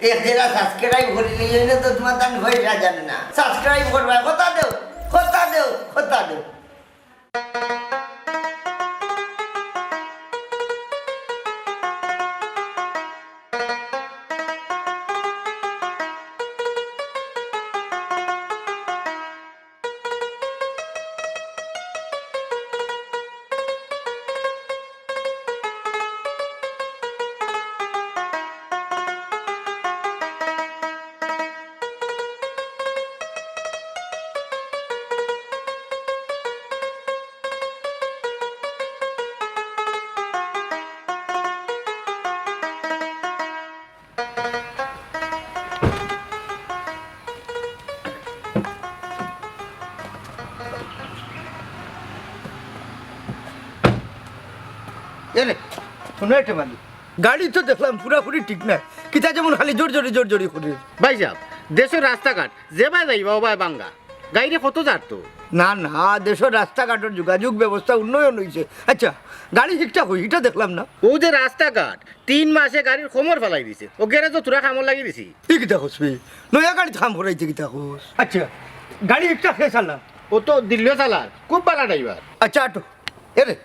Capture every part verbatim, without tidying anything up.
এক জেলা সাবস্ক্রাইব করি নিয়ে এনে তো তোমার তান পয়সা জানে না। সাবস্ক্রাইব করবা, কথা দেও, কথা দেও, কথা দেও। এরে, হুনো এটা মালিক, গাড়ি তো দেখলাম পুরাপুরি ঠিক নাই, কিতা যেমন খালি জোর জোরে জোর জোরে করে। ভাইসাব, দেশর রাস্তাঘাট যেবায় যাইবা ওবায় ভাঙ্গা, গাড়িয়ে কত যার তো। না না, দেশর রাস্তাঘাটর যোগাযোগ ব্যবস্থা উন্নয়ন অইছে। আচ্ছা, গাড়ি ঠিকঠাক অই, ইটা দেখলাম না। অউ যে রাস্তাঘাট, তিন মাসে গাড়ির কোমর ফালাই দিছে। অউ গ্যারেজো থুড়া কামর লাগি দিছি। ই কিতা কস বে? নয়া গাড়িত কাম করাইতে কিতা কস? আচ্ছা, গাড়ি ঠিকঠাক হে চালার? অউ তো দিল্লিও চালার, খুব ভালা ড্রাইভার। আচ্ছা, আটো। এরে,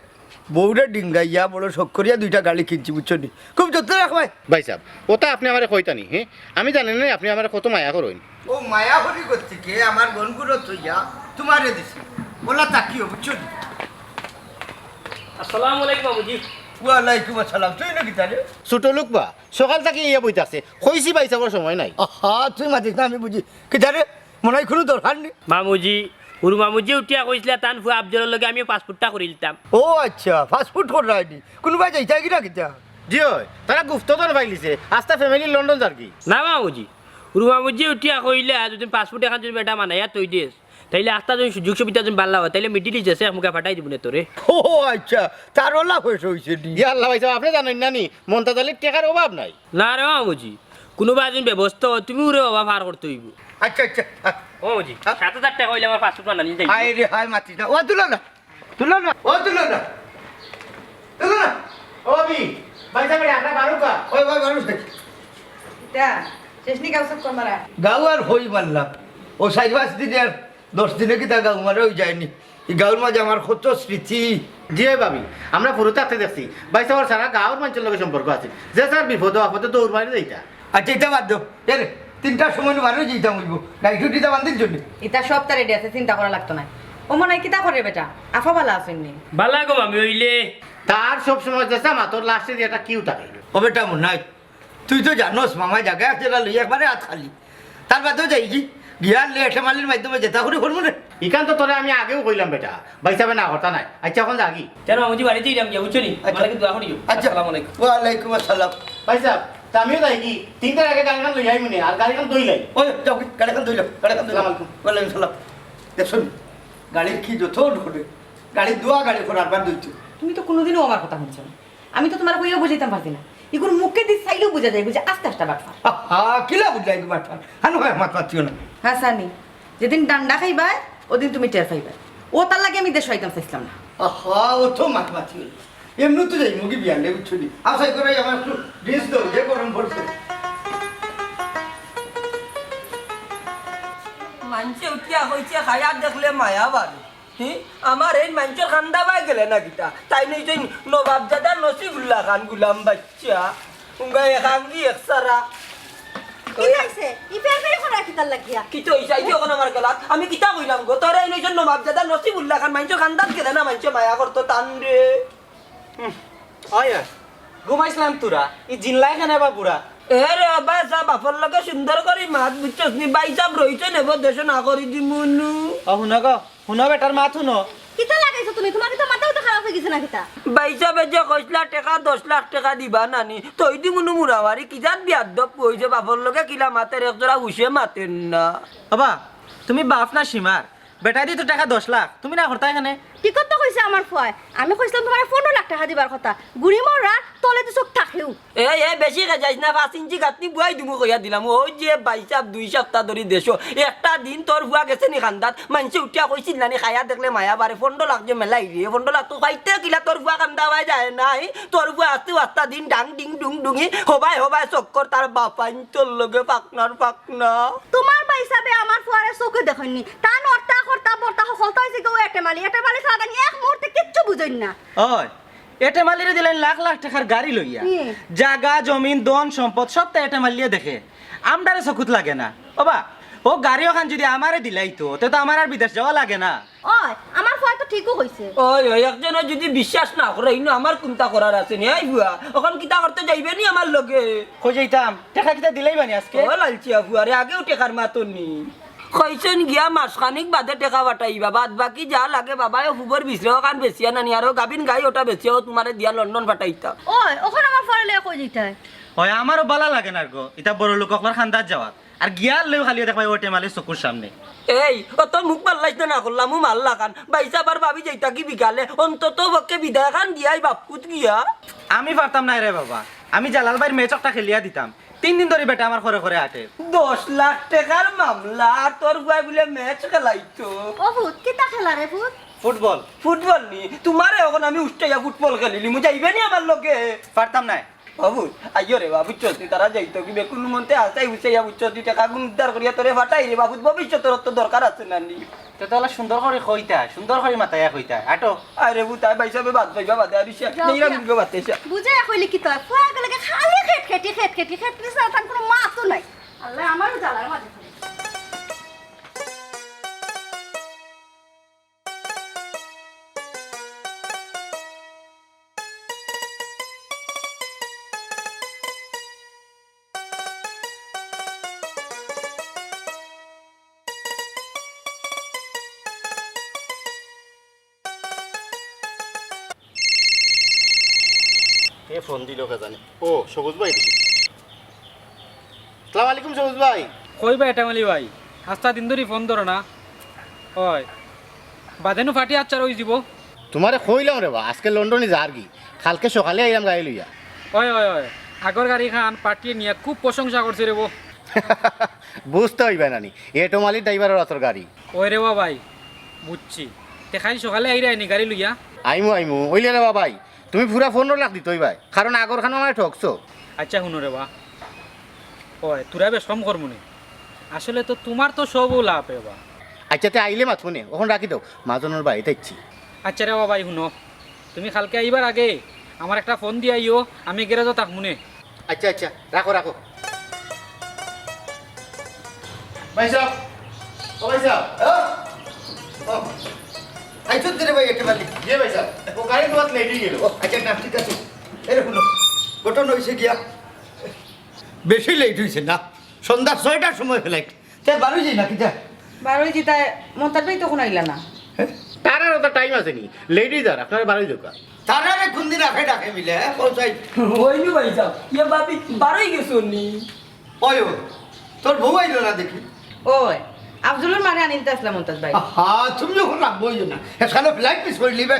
বউরে ডিঙ্গাইয়া বড় শখ করিয়া দুইটা গাড়ি কিনছি, বুঝছো নি? খুব যত্ন রাখবায়। ভাইসাব, অতা আপনে আমারে কইতা নি, হে? আমি জানি না আপনে আমারে কত মায়া করইন। অউ মায়া করি করতে কে আমার গনগুলো থইয়া তোমারে দিছি। অলা তাকিও, বুঝছো নি? আসসালামু আলাইকুম মামুজি। ওয়ালাইকুম আসসালাম। তুই না কিতা রে? ছোট লোক বা, সকাল থাকি ইয়া বইতাছে। কইছি ভাইসাবর সময় নাই। আহা, তুই মাতিস না, আমি বুঝি। কিতা রে? মনে অয় কুনু দরকার নি? মামুজি, হুরু মামুজি উঠিয়া কইছলা তান ফুয়া আফজলর লগে আমিও পাসপোর্টটা করিলিতাম। ও আচ্ছা, পাসপোর্ট কররায় নি? কুনুবায় যাইতায় কি না কিতা? জি অয়, তারা গুপ্তধন পাইলিছে, আস্তা ফ্যামিলি লন্ডন যারগি। না মামুজি, হুরু মামুজি উঠিয়া কইলা, যদি পাসপোর্ট এখান যদি বেটা বানাইয়া থই দেস, তাইলে আস্তা যদি সুযোগ সুবিধা যদি বাড়লা অয়, তাইলে মিডিল ইস্ট দেশে এক মুখা ফাটাই দিবনে তোরে। ও আচ্ছা, তার অলা পয়সা অইছে নি? ইয়া আল্লাহ ভাইসাব, আপনে জানইন না নি, মন্তাজ আলীর টেকার অভাব নাই। না রে মামুজি, কুনুবায় যদি ব্যবস্থা অয়, তুমিও রে বাবা পার করতে অইবো। আচ্ছা, আচ্ছা, আ, ও মামুজি, হ্যাঁ? সাত হাজার টেকা অইলে আমার পাসপোর্ট বানানি যাইবো। হায় রে হায়, মাতিস না। ও তুলো না, তুলো না, ও তুলো না, তুলো না। ও বি, ভাইসাব, আমরা বারো কা? ওই ভাই, বারো দেখি। ইতা, শেষ নি গাউ চক্কর মারা? গাউ আর হই মারলাম। ও চাইর পাঁচ দিন আর দশ দিনে কিতা গাউ মারা অই যায়নি? ই গাউর মাঝে আমার কত স্মৃতি। জি অয় ভাবি, আমরা হুরু থাকতে দেখছি, ভাইসাবর সারা গাউর মানষর লগে সম্পর্ক আছিল। যে যার বিপদো আপদো দৌড় মারি যাইতা। আচ্ছা, ইতা বাদ দেও। এরে, তিনটার সময় নু বারই যাইতাম অইবো। নাইট ডিউটিটা বান্ধিল জন্য। ইতা সবতা রেডি আছে, চিন্তা করা লাগতো নায়। ও মনে অয় কিতা করে বেটা? আফা বালা আছইন নি? বালা গো মামি অইলে। তার সব সময় যেসা মাতর লাস্টে দিয়া একটা কিউ থাকে। ও বেটা মনাই, তুই তো জানোস মামায় জাগা এক জেলা লই একবারে আত খালি। তার বাদেও যাইগি, গিয়া লেট মালির মাধ্যমে যেতা করি করমু রে। ইখান তো তোরে আমি আগেও কইলাম বেটা, ভাইসাবে না করতা নায়। আচ্ছা, অখন যাগি। কেন মামুজি, বাড়িত যাইরাম গিয়া, বুঝছো নি? আচ্ছা। আমার লাগি দোয়া করিও। আচ্ছা। আসসালামু আলাইকুম। ওয়ালাইকুম আসসালাম। ভাইসাব, তে আমিও যাইগি, তিনটার আগে গাড়িখান লই আইমু নে, আর গাড়িখান ধইলাই। ওই, যাও, গাড়িখান ধইলাও, গাড়িখান ধইলাও। আসসালামু আলাইকুম। ওয়ালাইকুম সালাম। দেখছো নি? গাড়ির কি যত করে, গাড়ির দোয়া গাড়ি করার বার দইতো। তুমি তো কুনুদিনও আমার কথা হুনছো না। আমি তো তুমারে কইয়াও বুঝাইতাম পারছি না। ইগুর মুখেদি চাইলেও বুঝা যায়, বুঝা আস্তা আস্তা বাটপার। আহা, কিলা বুঝলাই গো বাটপার? হানো হয় মাত মাতিও না। হাছানি, যেদিন ডান্ডা খাইবায়, অদিন তুমি টের পাইবায়। অতার লাগি আমি দেশো আইতাম চাইছলাম না। আহা, অত মাত মাতিও না। এমনে তো যাইমুগি বিয়ানে, বুঝছো নি? আশা করি আমার একটু ড্রেস দাও, যে গরম পড়ছে। মানষে উঠিয়া কইছে, খায়া দেখলে মায়া বাড়ে। হি? আমার এই মানষর কান্দা বায় গেলে না কিতা? তাইন অইছইন নবাবজাদা নসিবুল্লাহ খান গুলাম বাইচ্চা। উঙ্গা এক আঙ্গি এক সারা। কিতা অইছে? ই পেরপেরি করা কিতার লাগিয়া? কিতা অইছে? আইজ অখন আমার গেলাত। আমি কিতা কইলাম গো? তোরা এইন অইছইন নবাবজাদা নসিবুল্লাহ খান। মানষর কান্দাত গেলে না মানষে মায়া করতো তানরে। হুম। অয়, অয়। ঘুমাইছলাম তোরা। ই জিনলাই কেনে বা বুড়া? এ রে বাবা, যা বাপর লগে সুন্দর করি মাত, বুঝছস নি? ভাইসাব রইছইন, নেব দেশো না করি দিমুনু। ও, হুনো গো। হুনো, বেটার মাত হুনো। কিতা লাগাইছো তুমি? তুমার কিতা মাথা উঠা খারাপ অই গেছে না কিতা? ভাইসাবে যে কইছলা টেকা দশ লাখ টেকা দিবা নানি, থই দিমুনু মুরামারি, কি জাত বিয়াদ্দপ অইছে, বাপর লগে কিলা মাতের, এক জোড়া হুশে মাতের না। বাবা, তুমি বাপ না সীমার? বেটায় দিতো টেকা দশ লাখ, তুমি না করতায় কেনে? ঠিকউ তো কইছে আমার ফুয়ায়, আমি কইছলাম তুমারে পনরো লাখ টেকা দিবার কথা। গুড়ি মরার তলেদি চউখ থাকেউ। এই, এই, বেশি খেজাইস না, পাঁচ ইঞ্চি গাঁথনি বুয়াই দিমু কইয়া দিলাম। অউ যে ভাইসাব দুই সাপ্তা ধরি দেশো, একটা দিন তোর ফুয়া গেছে নি কান্দাত, মাইনষে উঠিয়া কইছিল না নি, খাইয়া দেখলে মায়া বাড়ে, পনরো লাখ যে মেলাইরে, পনরো লাখ তো পাইতে কিলা তোর ফুয়া কান্দা বায় যায় নাই, তোর ফুয়া আস্তে আস্তা দিন ডাং ডিং ডুং ডুঙি, হবায় হবায় চক্কর তার বাপাইন্তর লগে পাকনার পাকনা। তুমার ভাইসাবে আমার ফুয়ারে চউখে দেখইন নি, তান অর্তা কর্তা বর্তা হকলতা অইছে গি অউ এটেম আলী, এটেম আলী ছাড়া তাইন এক মুহূর্তে কিচ্ছু বুঝইন না। অয়, এটেম আলীরে দিলাইন লাখ লাখ টেকার গাড়ি লইয়া। হুম। জাগা, জমিন, ধন, সম্পদ সব তো এটেম আলীয়ে দেখে। আমরারে চকুত লাগে না। ওবা, অউ গাড়ি অখান যুদি আমারে দিলাইতো, তে তো আমার আর বিদেশ যাওয়া লাগে না। অয়, আমার ফুয়ায় তো ঠিকউ কইছে। অয়, অয়, একজনে যুদি বিশ্বাস না করে, ইনো আমার কুন্তা করার আছে নি? এই ফুয়া, অখন কিতা করতে যাইবে নি আমার লগে? কই যাইতাম? টেকা কিতা দিলাইবা নি আজকে? ও লালচিয়া ফুয়ারে, আগেউ টেকার মাতর নি। কইছইন গিয়া মাসখানিক বাদে টেকা পাঠাইবা, বাদ বাকি যা লাগে বাবায় অউ ফুবর বিছরা অখান বেচিয়া নানি, আরো গাভিন গাই অটা বেচিয়া অউ তুমারে দিয়া লন্ডন পাঠাইতা। অয়, অখন আমার ফুয়ারে লইয়া কই যাইতায়? অয়, আমারও বালা লাগে না গো, ইতা বড়লোক অকলর কান্দাত যাওয়াত। আর গিয়ার লইও খালি দেখবায় অউ এটেম আলীর চকুর সামনে। এই, অত মুখ মারলাইস না, না করলাম, ও মারলা খান। ভাইসাব আর ভাবি যাইতা গি বিকালে, অন্তত পক্ষে বিদায় খান দিয়াই বাপপুত গিয়া। আমি পারতাম নায় রে বাবা, আমি জালাল ভাইর ম্যাচ একটা খেলিয়া দিতাম। তিন দিন ধরি বেটা আমার খরে খরে আটের। দশ লাখ টেকার মামলা, আর তোর ফুয়ায় বুলে ম্যাচ খেলাইতো। ও ফুত, কিতা খেলা রে ফুত? ফুটবল। ফুটবল নি? তুমারে অখন আমি উষ্টাইয়া ফুটবল খেলিলিমু, যাইবে নি আমার লগে? পারতাম নায়। ও ফুত, আইও রে বা, বুঝছস নি, তারা যাইতো কি, বেকুন মন্তে আস্তাই উষ্টাইয়া, বুঝছস নি, টেকাগুন উদ্ধার করিয়া তোরে পাঠাই রে বা, ফুত, ভবিষ্যতর তো দরকার আছে না নি? তে তো অলা সুন্দর করি কইতা, সুন্দর করি মাতাইয়া কইতা, আটো। আরে ফুত, আয় ভাইসাবে বাদ পাইবা বাদে, আর ইসে যাও, নেইরা যাও। মিলবে বাদ এসে। বুঝে কইলে কিতা অয়? ফুয়া গেলে খালি খেট খেটি, খেট খেটি, খেট খেটি ছাড়া তার কুনু মাতও নাই। আল্লাহ, আমারও জ্বালার মাঝে পড়ে। কে ফোন দিল কে জানে? ও, সবুজ ভাই দিল। সালাম আলাইকুম সবুজ ভাই। কই বা এটেম আলী ভাই, আস্তা দিন ধরি ফোন ধরো না। অয়, বাদে নু পার্টি আচ্ছা রই দিব। তুমারে কইলাম রে বা, আজকে লন্ডনে যারগি, কালকে সকালে আইলাম গাড়ি লইয়া। অয়, অয়, অয়, আগর গাড়ি খান পার্টিয়ে নিয়া খুব প্রশংসা করছে রে বো। বুঝতে অইবা নানি, এটেম আলীর ড্রাইভারর আতর গাড়ি। অয় রে বা ভাই, বুঝছি। তে কাইল সকালে আইরায় নি গাড়ি লইয়া? আইমু, আইমু। অইলে রে বা ভাই, তুমি পুরা পনরো লাখ দিতে অইবায়, কারণ আগর খানো আমারে ঠকছো। আচ্ছা, হুনো রে বা, অয়, তোরা বেশ কম করমু নি। আসলে তো তুমার তো সবউ লাভ রে বা। আচ্ছা, তে আইলে মাতমু নে, অখন রাখি দেও, মাজনর বাড়িত আইছি। আচ্ছা রে বা ভাই, হুনো, তুমি কালকে আইবার আগে আমার একটা ফোন দিয়া আইও, আমি গ্যারেজো থাকমু নে। আচ্ছা, আচ্ছা, রাখো, রাখো। ভাইসাব, ও ভাইসাব। হ্যাঁ? ও। আইছো তো রে ভাই, একেবারে। জি ভাইসাব, ও গাড়ি দুয়াত লেট অই গেল। ও, আচ্ছা, না, ঠিক আছে। এরে হুনো, ঘটনা অইছে গিয়া, বেশি লেট অইছে না, সন্ধ্যা ছয়টার সময় ফ্লাইট। তে বারোই যাই না কিতা? বারোই যাইতায়, মন্তাজ ভাই তো অখন আইলা না। হ্যাঁ? তারার অত টাইম আছে নি, লেট অই যার, আপনারা বারোই যাউক্কা। তারারে কুনদিন আগে ডাকে মিলে, হ্যাঁ, পৌঁছাই। অইনু ভাইসাব, ইয়া ভাবি, বারোই গেছো নি? ওই ও, তোর বউ আইলো না দেখি। ওই, আফজলর মারে আনিতে আসলাম মন্তাজ ভাই। হা, তুমি অখন রাখবো অইও না, এখানে ফ্লাইট মিস করিলিবে।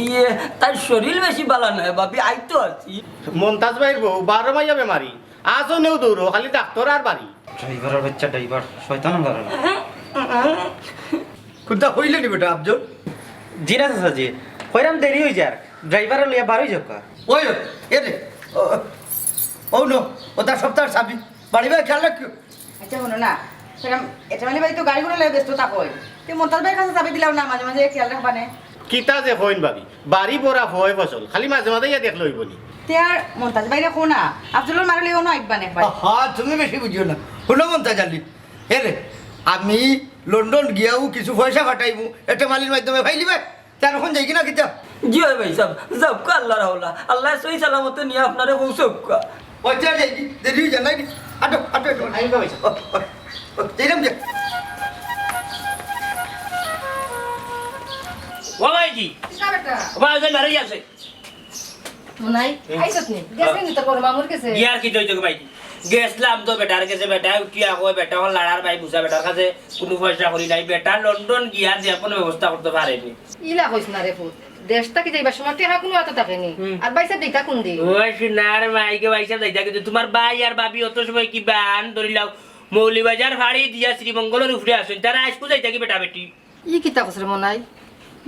ইয়ে, তার শরীর বেশি বালা নায় ভাবি, আইতো আছি। মন্তাজ ভাইর বউ বারো মাইয়া বেমারি, আজও নেও দৌড়ো, খালি ডাক্তর আর বাড়ি। ড্রাইভারর বাইচ্চা ড্রাইভার, শয়তান আঙ্গারা। কুনতা কইলে নি বেটা আফজল? জি না চাচা জি, কইরাম দেরি অই যার, ড্রাইভাররে লইয়া বারোই যাউক্কা। ওই, ওই, এ রে, ও, ও নো, অটা সপ্তাহর চাবি, বাড়ি বায় খেয়াল রাখিও। আচ্ছা, হুনো না, কইরাম, এটেম আলী ভাই তো গাড়ি ঘোড়া লইয়া ব্যস্ত থাকইন, তে মন্তাজ ভাইর কাছে চাবি দিলাও না, মাঝে মাঝে খেয়াল রাখবা নে। কিতা যে কইন ভাবি, বাড়ি ভরা ফয় ফসল, খালি মাঝে মাঝে ইয়া দেখলে অইবো নি। তে আর মন্তাজ ভাইরে কও না, আফজলর মারে লইয়াও না আইবা নে একবার। আহা, তুমি বেশি বুঝিও না। হুনো মন্তাজ আলী, এ রে, আমি লন্ডন গিয়াউ কিছু পয়সা পাঠাইমু, এটেম আলীর মাধ্যমে পাইলিবে। তে অখন যাইগি না কিতা? জি অয় ভাইসাব, যাউক্কা আল্লার হাওলা। আল্লায় সহি সালামতে নিয়া আপনারে পৌঁছাউক্কা। ওই, যা যাইগি, দেরি অই যায়, নাইনি? আটো, আটো, আটো। আইবা ভাইসাব। ও, ও, ও, যাইরাম যে। ও ভাইজি। কিতা বেটা? ও ভাই, ওই যে বাড়ি আছে। মনাই, হুম। আইছত নি? গেছে নি তোর বড় মামুর গেছে? গিয়া আর কিতা অইতো গো ভাইজি? গেছলাম তো বেটার গেছে, বেটায় উঠিয়া কয়, বেটা অখন লাড়ার বাই বুঝা, বেটার কাছে কুনু পয়সা কড়ি নাই, বেটা লন্ডন গিয়া যে কুনু ব্যবস্থা করতে পারেনি। ইলা কইস না রে পুত, দেশ থাকি যাইবার সময় টেকা কুনু আতো থাকেনি। হুম। আর ভাইসাব যাইতা কুনদিন? ও সোনার মাই গো, ভাইসাব যাইতা কিন্তু তুমার ভাই আর ভাবি অত সময় কি বান ধরিলাও মৌলভীবাজার ফাড়ি দিয়া শ্রীমঙ্গলর উপরে আছইন, তারা আইজকু যাইতা কি বেটা বেটি? ই কিতা কস রে মনাই?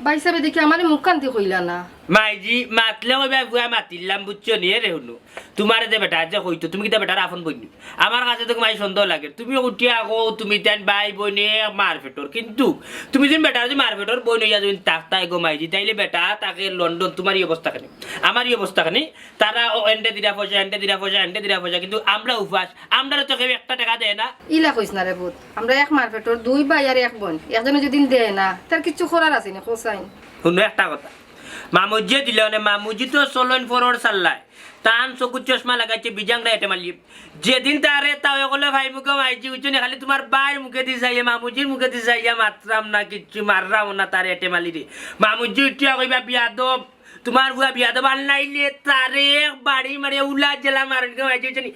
ভাইসাবে দেখি আমারে মুখখান দি কইলা না। মাইজি, মাতলে কইবা, বুয়া মাতিলাম, বুঝছো নি? এরে হুনো, তুমারে যে বেটা যে কইতো, তুমি কিতা বেটার আপন বইন নি? আমার কাছে তো মাই সন্দেহ লাগে। তুমি উঠিয়া কও, তুমি তাইন ভাই বইন এক মার পেটর, কিন্তু তুমি যদি বেটার যদি মার পেটর বইন অইয়া যদি থাকতায় গো মাইজি, তাইলে বেটা থাকে লন্ডন, তুমার ই অবস্থা কেনে? আমার ই অবস্থা কেনে? তারা ও এন্ডে দিরা পয়সা, এন্ডে দিরা পয়সা, এন্ডে দিরা পয়সা, কিন্তু আমরা উপাস, আমরারে তো কেউ একটা টেকা দেয় না। ইলা কইস না রে পুত, আমরা এক মার পেটর দুই ভাই আর এক বইন, একজনে যদি দেয় না, তার কিচ্ছু করার আছে নি, কোসাইন। হুনো একটা কথা, মামুজিয়ে দিলে মানে মামুজি তো চলইন ফরর চাল্লায়, তান চকুত চশমা লাগাইছে বিজাংরা এটেম আলি। যেদিন তারে তাও অকলে ভাই মুখে মাইজি উঠছে নি, খালি তুমার ভাইর মুখে দি চাইয়া, মামুজির মুখে দি চাইয়া মাতরাম না কিচ্ছু, মাররাম না তারে এটেম আলিরে। মামুজি উঠিয়া কইবা, "বিয়াদব, তুমার বুয়া বিয়াদব, আর নাইলে তারে এক বাড়ি মারিয়া উলা জেলা মারইন গো মাইজি উঠছে নি।"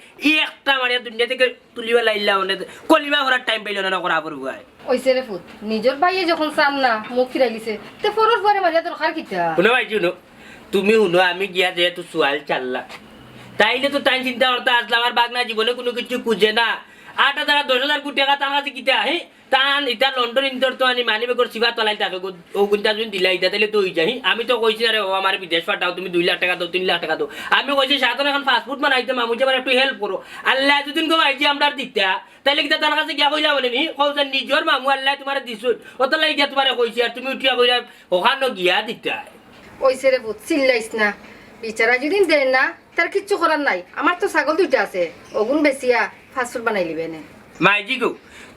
একটা মারিয়া দুনিয়া থাকি তুলিবা লাইলা, মানে কলিমা পড়ার টাইম পাইল না, না করা পড়বো আয়। অইছে রে পুত, নিজর ভাইয়ে যখন চান না, মুখ ফিরাই লিছে, তে ফরর ফুয়ারে মারিয়া দরকার কিতা? হুনো ভাই, হুনো, তুমি হুনো, আমি গিয়া যেহেতু সুয়াল চাল্লাম, তাইলে তো তাইন চিন্তা করতা আছলা, আমার বাগনা জীবনে কুনু কিচ্ছু খুজে না, আট হাজার আর দশ হাজার কোটি টেকা তার কাছে কিতা, হে? তান ইতা লন্ডন ইন্দর তো আনি মানি বেগর সিবা তলাই থাকে গো, ও কুনটা যদি দিলা ইতা, তাইলে তো অই যায়, হি? আমি তো কইছি না রে, ও আমার বিদেশ পাঠাও, তুমি দুই লাখ টেকা দেও, তিন লাখ টেকা দেও। আমি কইছি, "সাধন এখন ফাস্টফুড বানাইতে মামুজি আমার একটু হেল্প করো।" আল্লায় দুদিন গো মাইজি আমরার দিতা, তাইলে কিতা তার কাছে গিয়া কইলা মানে নি? কও যে নিজর মামু আল্লায় তুমারে দিছইন, অতার লাগি গিয়া তুমারে কইছি, আর তুমি উঠিয়া কইলা ওখানো গিয়া দিতায়। অইছে রে পুত, চিল্লাইস না। বিচারা যদি দেয় না, তার কিচ্ছু করার নাই। আমার তো ছাগল দুইটা আছে, অগুন বেচিয়া ফাস্টফুড বানাই লিবে নে। মাইজি গো,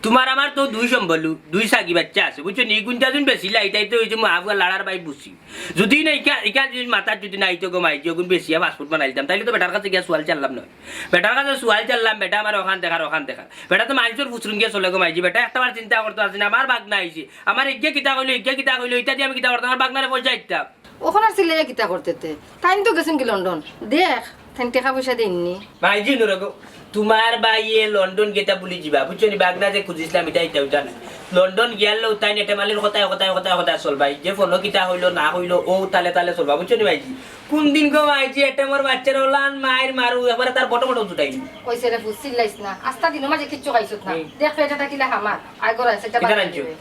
তুমার আমার তো দুই সম্বলু, দুই ছাগি বাইচ্চা আছে, বুঝছো নি? ইগুনটা যদি বেচিলাই, ইতাইতে অইছে মহাবুয়া লাড়ার বাই বুঝি। যদি না ইকা, ইকা যদি মাথাত যদি না আইতো গো মাইজি, অগুন বেচিয়া ফাস্টফুড বানাই দিতাম, তাইলে তো বেটার কাছে গিয়া সুয়াল চাল্লাম নায়। বেটার কাছে সুয়াল চাল্লাম, বেটা আমার ওখান দেখার, ওখান দেখার। বেটা তো মাইনষর ফুসরুঙ্গিয়া চলে গো মাইজি, বেটা একটা বার চিন্তা করতো আছে না, আমার বাগনা আইছে, আমার ইগিয়ে কিতা কইলো, ইগিয়ে কিতা কইলো, ইতা দি আমি কিতা করতাম, আমার বাগনারে পয়সা দিতাম। অখন আর চিল্লাইয়া কিতা করতে তে? তাইন তো গেছইন কি লন্ডন? দেখ, তাইন টেকা পয়সা দেইন নি। মাইজি হুনো গো, তুমার ভাইয়ে লন্ডন গেতা ভুলি যিবা, বুঝছো নি? বাগনা যে খুজিছলাম, ইতা, ইতা, ইতা না। লন্ডন গিয়ার লগে তাইন এটেম আলির কথায়, কথায়, কথায়, কথায় চলবা। যে ফোনো কিতা কইলো না কইলো, অউ তালে তালে চলবা, বুঝছো নি মাইজি? কুনদিন গো মাইজি এটেমর বাইচ্চারে অলান মাইর মারু, একবারে তার বটো বটো ছুটাই। অইছে রে পুত, চিল্লাইস না। আস্তা দিনর মাঝে কিচ্ছু খাইছত না। হুম। দেখ পেটে থাকিলে হামার। আয় গরম আছে, একটা কিতা বানাই রাঁধছো? দিবে।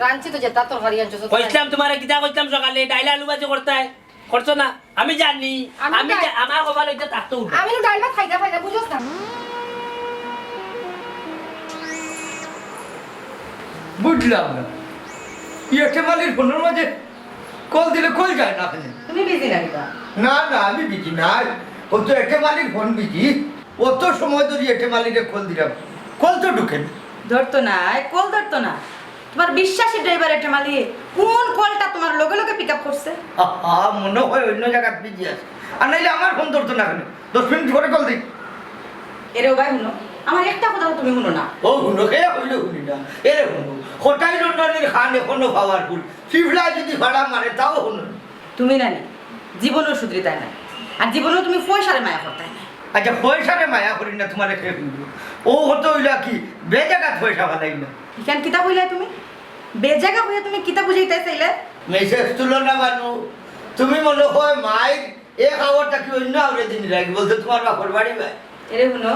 রাঁধছি তো, যেতা তরকারি আনছো, কইছলাম তুমারে, কিতা কইছলাম সকালে, ডাইল আলু ভাজি করতায়, করছো না? আমি জানি, আমি আমি ডাইল জা-, আমার কপাল অইতে থাকতো উঠে। আমি তো ডাইল ভাত খাইতা পারি না, বুঝছ না? বুঝলাম না, এটেম আলির ফোনর মাঝে কল দিলে কল যায় না কেনে? তুমি বিজি না কিতা? না, না, আমি বিজি নাই। ও তো এটেম আলির ফোন বিজি। অত সময় ধরি এটেম আলিরে কল দিলাম, কল তো ঢুকে না। ধরতো না, এ কল ধরতো না। তুমার বিশ্বাসী ড্রাইভার এটেম আলি কুন কলটা তুমার লগে লগে পিক আপ করছে? আহা, মনে হয় অইন্য জাগাত বিজি আছে। আর নাইলে আমার ফোন ধরতো না কেনে? দশ মিনিট পরে কল দেই। এরে ও ভাই হুনো, আমার একটা কথা তুমি হুনো না। ও হুনো, কে কইলো হুনি না? এরে হুনো, কটাই লন্ডনের খান এখনো পাওয়ারফুল। ফিফলা যদি ফাড়া মারে, তাও হুনো। তুমি নানি, জীবনও শুধরিতায় নায়, আর জীবনও তুমি পয়সারে মায়া করতায় নায়। আচ্ছা, পয়সারে মায়া করি না, তুমারে কে কইলো? ও কথা অইলা কি, বেজাগাত পয়সা ফালাই না। ইখান কিতা কইলায় তুমি? বেজাগা কইয়া তুমি কিতা বুঝাইতায় চাইলায়? মেসেজ তুলো না বানু, তুমি মনে হয় মাইর এক আওয়ারটা কি অইন্য আওয়ারে দিন রাখি বলতে তুমার বাপর বাড়ি ভাই? এরে হুনো,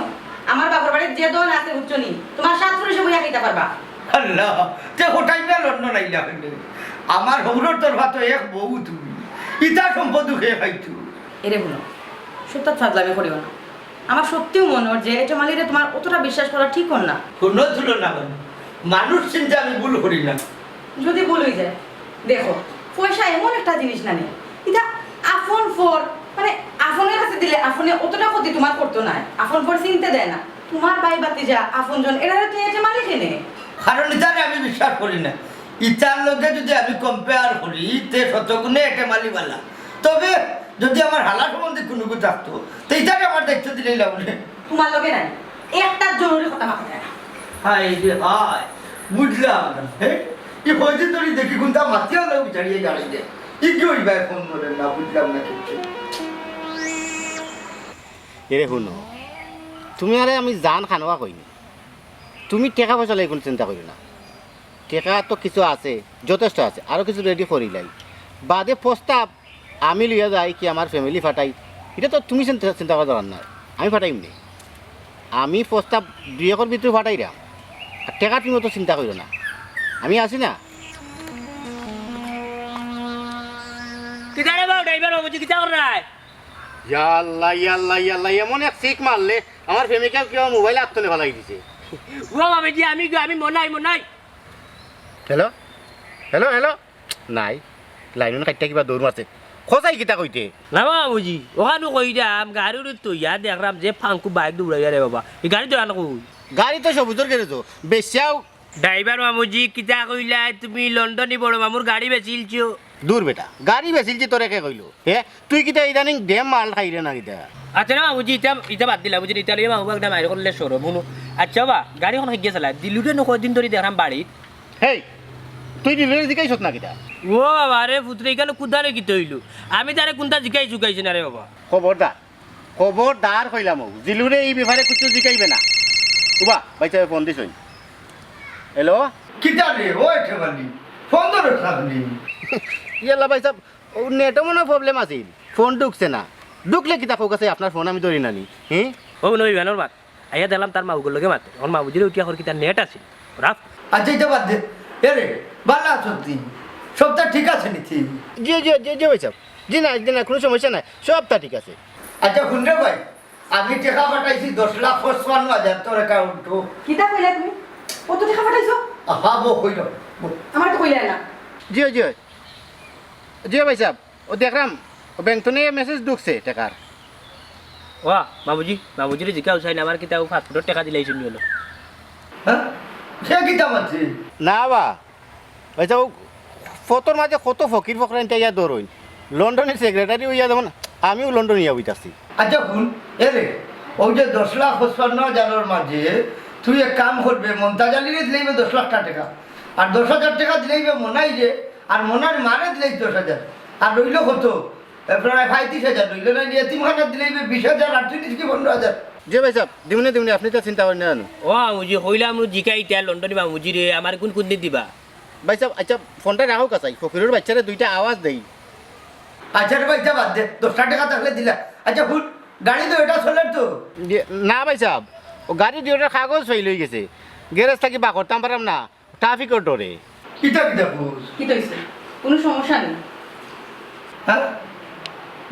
আমার বাপর বাড়িত যে ধন আছে, বুঝছো নি? তুমার সাত পুরুষে বইয়া খাইতা পারবা। আল্লাহ, তে হঠাৎ না লন্ডন আইলা কেনে? আমার হউরর তরফা তো এক বউ তুমি, ইতা সম্পদ কে খাইতো? এরে হুনো, সত্যা ফাজলামি করিও না। আমার সত্যিউ মনে হয় যে এটেম আলিরে তুমার অতটা বিশ্বাস করা ঠিক অর না। হুনো তুলো না বানু, মানুষ চিনতে আমি ভুল করি না। যদি ভুল অই যায়, দেখো, পয়সা এমন একটা জিনিস নানি, ইটা আপন পর, মানে, আপনর কাছে দিলে আপনে অতটা ক্ষতি তুমার করতো নায়, আপন পর চিনতে দেয় না। তুমার ভাই ভাতিজা, আপনজন, এরারে তুমি এটেম আলি কেনে? কারণ ইতারে আমি বিশ্বাস করি না। ইতার লগে যদি আমি compare করি, তে শতগুণে এটেম আলি বালা। তবে যদি আমার হালা সম্বন্ধে কুনু কিছু থাকতো, তে ইতারে আমার দায়িত্ব দিলেই লাভ নেই। তুমার লগে নাই, একটা জরুরি কথা মাথাত রাখো। হায় রে হায়, বুঝলাম না। হে? ই কয়দিন ধরি দেখি কুনটা মাতিয়া লাগি ছাড়িয়ে জানি দে। ই কি ওই ভাই ফোন ধরে না, বুঝলাম না কিচ্ছু। এরে হুনো, তুমারে আমি জান খানোয়া কইনি, তুমি টেকা পয়সা লাগি কুনু চিন্তা করিও না। টেকা তো কিছু আছে, যথেষ্ট আছে, আরো কিছু রেডি করিলাই। বাদে প্রস্তাব আমি লইয়া যাই কি আমার ফ্যামিলি ফাটাই, ইটা তো তুমি চিন্তা, চিন্তা করার দরকার নাই, আমি ফাটাইমু নে। আমি প্রস্তাব দুই একর ভিতরে ফাটাইরাম। আর টেকা তুমি অত চিন্তা করিও না, আমি আছি না। কিতা রে বাবু, ড্রাইভার বাবুজি, কিতা কররায়? ইয়াল্লা, ইয়াল্লা, ইয়াল্লা, এমন এক চিক মারলে, আমার প্রেমিকা কিবা মোবাইল আত্তনে ফালাই দিছে। ও বাবাজি, আমি গো, আমি মনাই, মনাই। Hello, hello, hello. নাই, লাইন কাটিয়া কিবা দৌড় মারছে। খোঁজাই কিতা কইতে? না বাবুজি, অখানউ কইরাম, গাড়ি উড়ি থইয়া দেখরাম যে ফাঙ্কু বাইক দৌড়াইয়া রে বাবা। ই গাড়ি তো আনো কই? গাড়ি তো সবুজর গ্যারেজো, বেশ্যাও। ড্রাইভার বাবুজি, কিতা কইলায় তুমি? লন্ডনী বড় মামুর গাড়ি বেচিলছো? দূর বেটা, গাড়ি বেচিলছি তোরে কে কইলো? হে, তুই কিতা ইদানিং ডেম মাল খাইরে না কিতা? আচ্ছা না বাবুজি, ইতা, ইতা বাদ দিলাম, বুঝলি? ইতা লইয়া বাবু একটা মাইর করলে সরব, হুনো। আচ্ছা বাবা, গাড়ি অখন হেগিয়া চালায়? দিলুরে নু কয়দিন ধরি দেখরাম বাড়িত। হেই, তুই দিলুরে জিকাইছত না কিতা? ও বাবা রে, পুত্রে, ইখানো কুদালে কিতা অইলো? আমি তারে কুনতা জিকাইছি, জিকাইছি না রে বাবা। খবরদার, খবরদার কইলাম, ও জিলুরে ই ব্যাপারে কিচ্ছু জিকাইবে না। উবা, ভাইসাবে ফোন দিছইন। হ্যালো? কিতা রে, ওই ঠেবালি, ফোন ধরে থাকলি। ইয়াল্লা ভাইসাব, ও নেটও মনে হয় প্রবলেম আছিল, ফোন ঢুকছে না। ঢুকলে কিতা কউক আছে, আপনার ফোন আমি ধরি না নি। হুম? ও নবী বানর মাত। আইয়া দেখলাম তার মাউগর লগে মাতে। অখন মাউজিরে উঠিয়া কর কিতা নেট আছিল। রাফ। আচ্ছা, ইটা বাদ দে। এ রে, বালা আছো তুই? সবটা ঠিক আছে নি তুই? জি, জি, জি, জি ভাইসাব। জি না, জি না, কুনু সমস্যা নাই। সবটা ঠিক আছে। আচ্ছা, হুন রে ভাই, আমি টেকা পাঠাইছি দশ লাখ পঁচপান্ন হাজার তোর অ্যাকাউন্টো। কিতা কইলা তুমি? কত টেকা পাঠাইছো? আহা, বউ, কইল। আমারে তো কইলা না। জি, জি। জি ভাইসাব, ও দেখরাম, ও ব্যাংক থনে মেসেজ ঢুকছে টেকার। ওয়া, মামুজি, মামুজিরে জিকাও চাইন, আমার কিতা ও পাসপোর্টর টেকা দিলাইছইন নি অইলো? হ্যাঁ? সে কিতা মাতছে? না বা, ভাইসাব, ও ফতর মাঝে কত ফকির ফকরাইন তাইয়া ধরইন। লন্ডনর সেক্রেটারি অইয়া যেমন আমিও লন্ডন অইয়া বইতাছি। আচ্ছা হুন, এ রে, ওই যে দশ লাখ পঁচপান্ন হাজারর মাঝে তুই এক কাম করবে, মন্তাজ আলীরে দিলাইবে দশ লাখ টেকা, আর দশ হাজার টেকা দিলাইবে মনাইরে, আর মনার মারে দিলাইবে দশ হাজার, আর রইল কত? এ, প্রায় পঁয়ত্রিশ হাজার রইল না, এতিমখানাত দিলাইবে বিশ হাজার, আর তুই দিস কি পনেরো হাজার? জি ভাইসাব, দিমুনে, দিমুনে, আপনি তো চিন্তা করেন না জানো। ও মামুজি, কইলাম নু জিকাইতা লন্ডনী মামুজিরে, আমার কুন কুন দিন দিবা? ভাইসাব, আচ্ছা, ফোনটা রাখো কাছাই, ফকিরর বাচ্চারে দুইটা আওয়াজ দেই। আচ্ছা রে ভাই, ইটা বাদ দে, দশটা টেকা থাকলে দিলা। আচ্ছা হুন, গাড়ি তো এটা চলের তো? জি, না ভাইসাব, ও গাড়ি দুইটার কাগজ ফেইল অইগেছে, গ্যারেজ থাকি বার করতাম পারলাম না, ট্রাফিকর ডরে। কিতা কিতা কস? কিতা অইছে? কুনু সমস্যা নি? হ্যাঁ?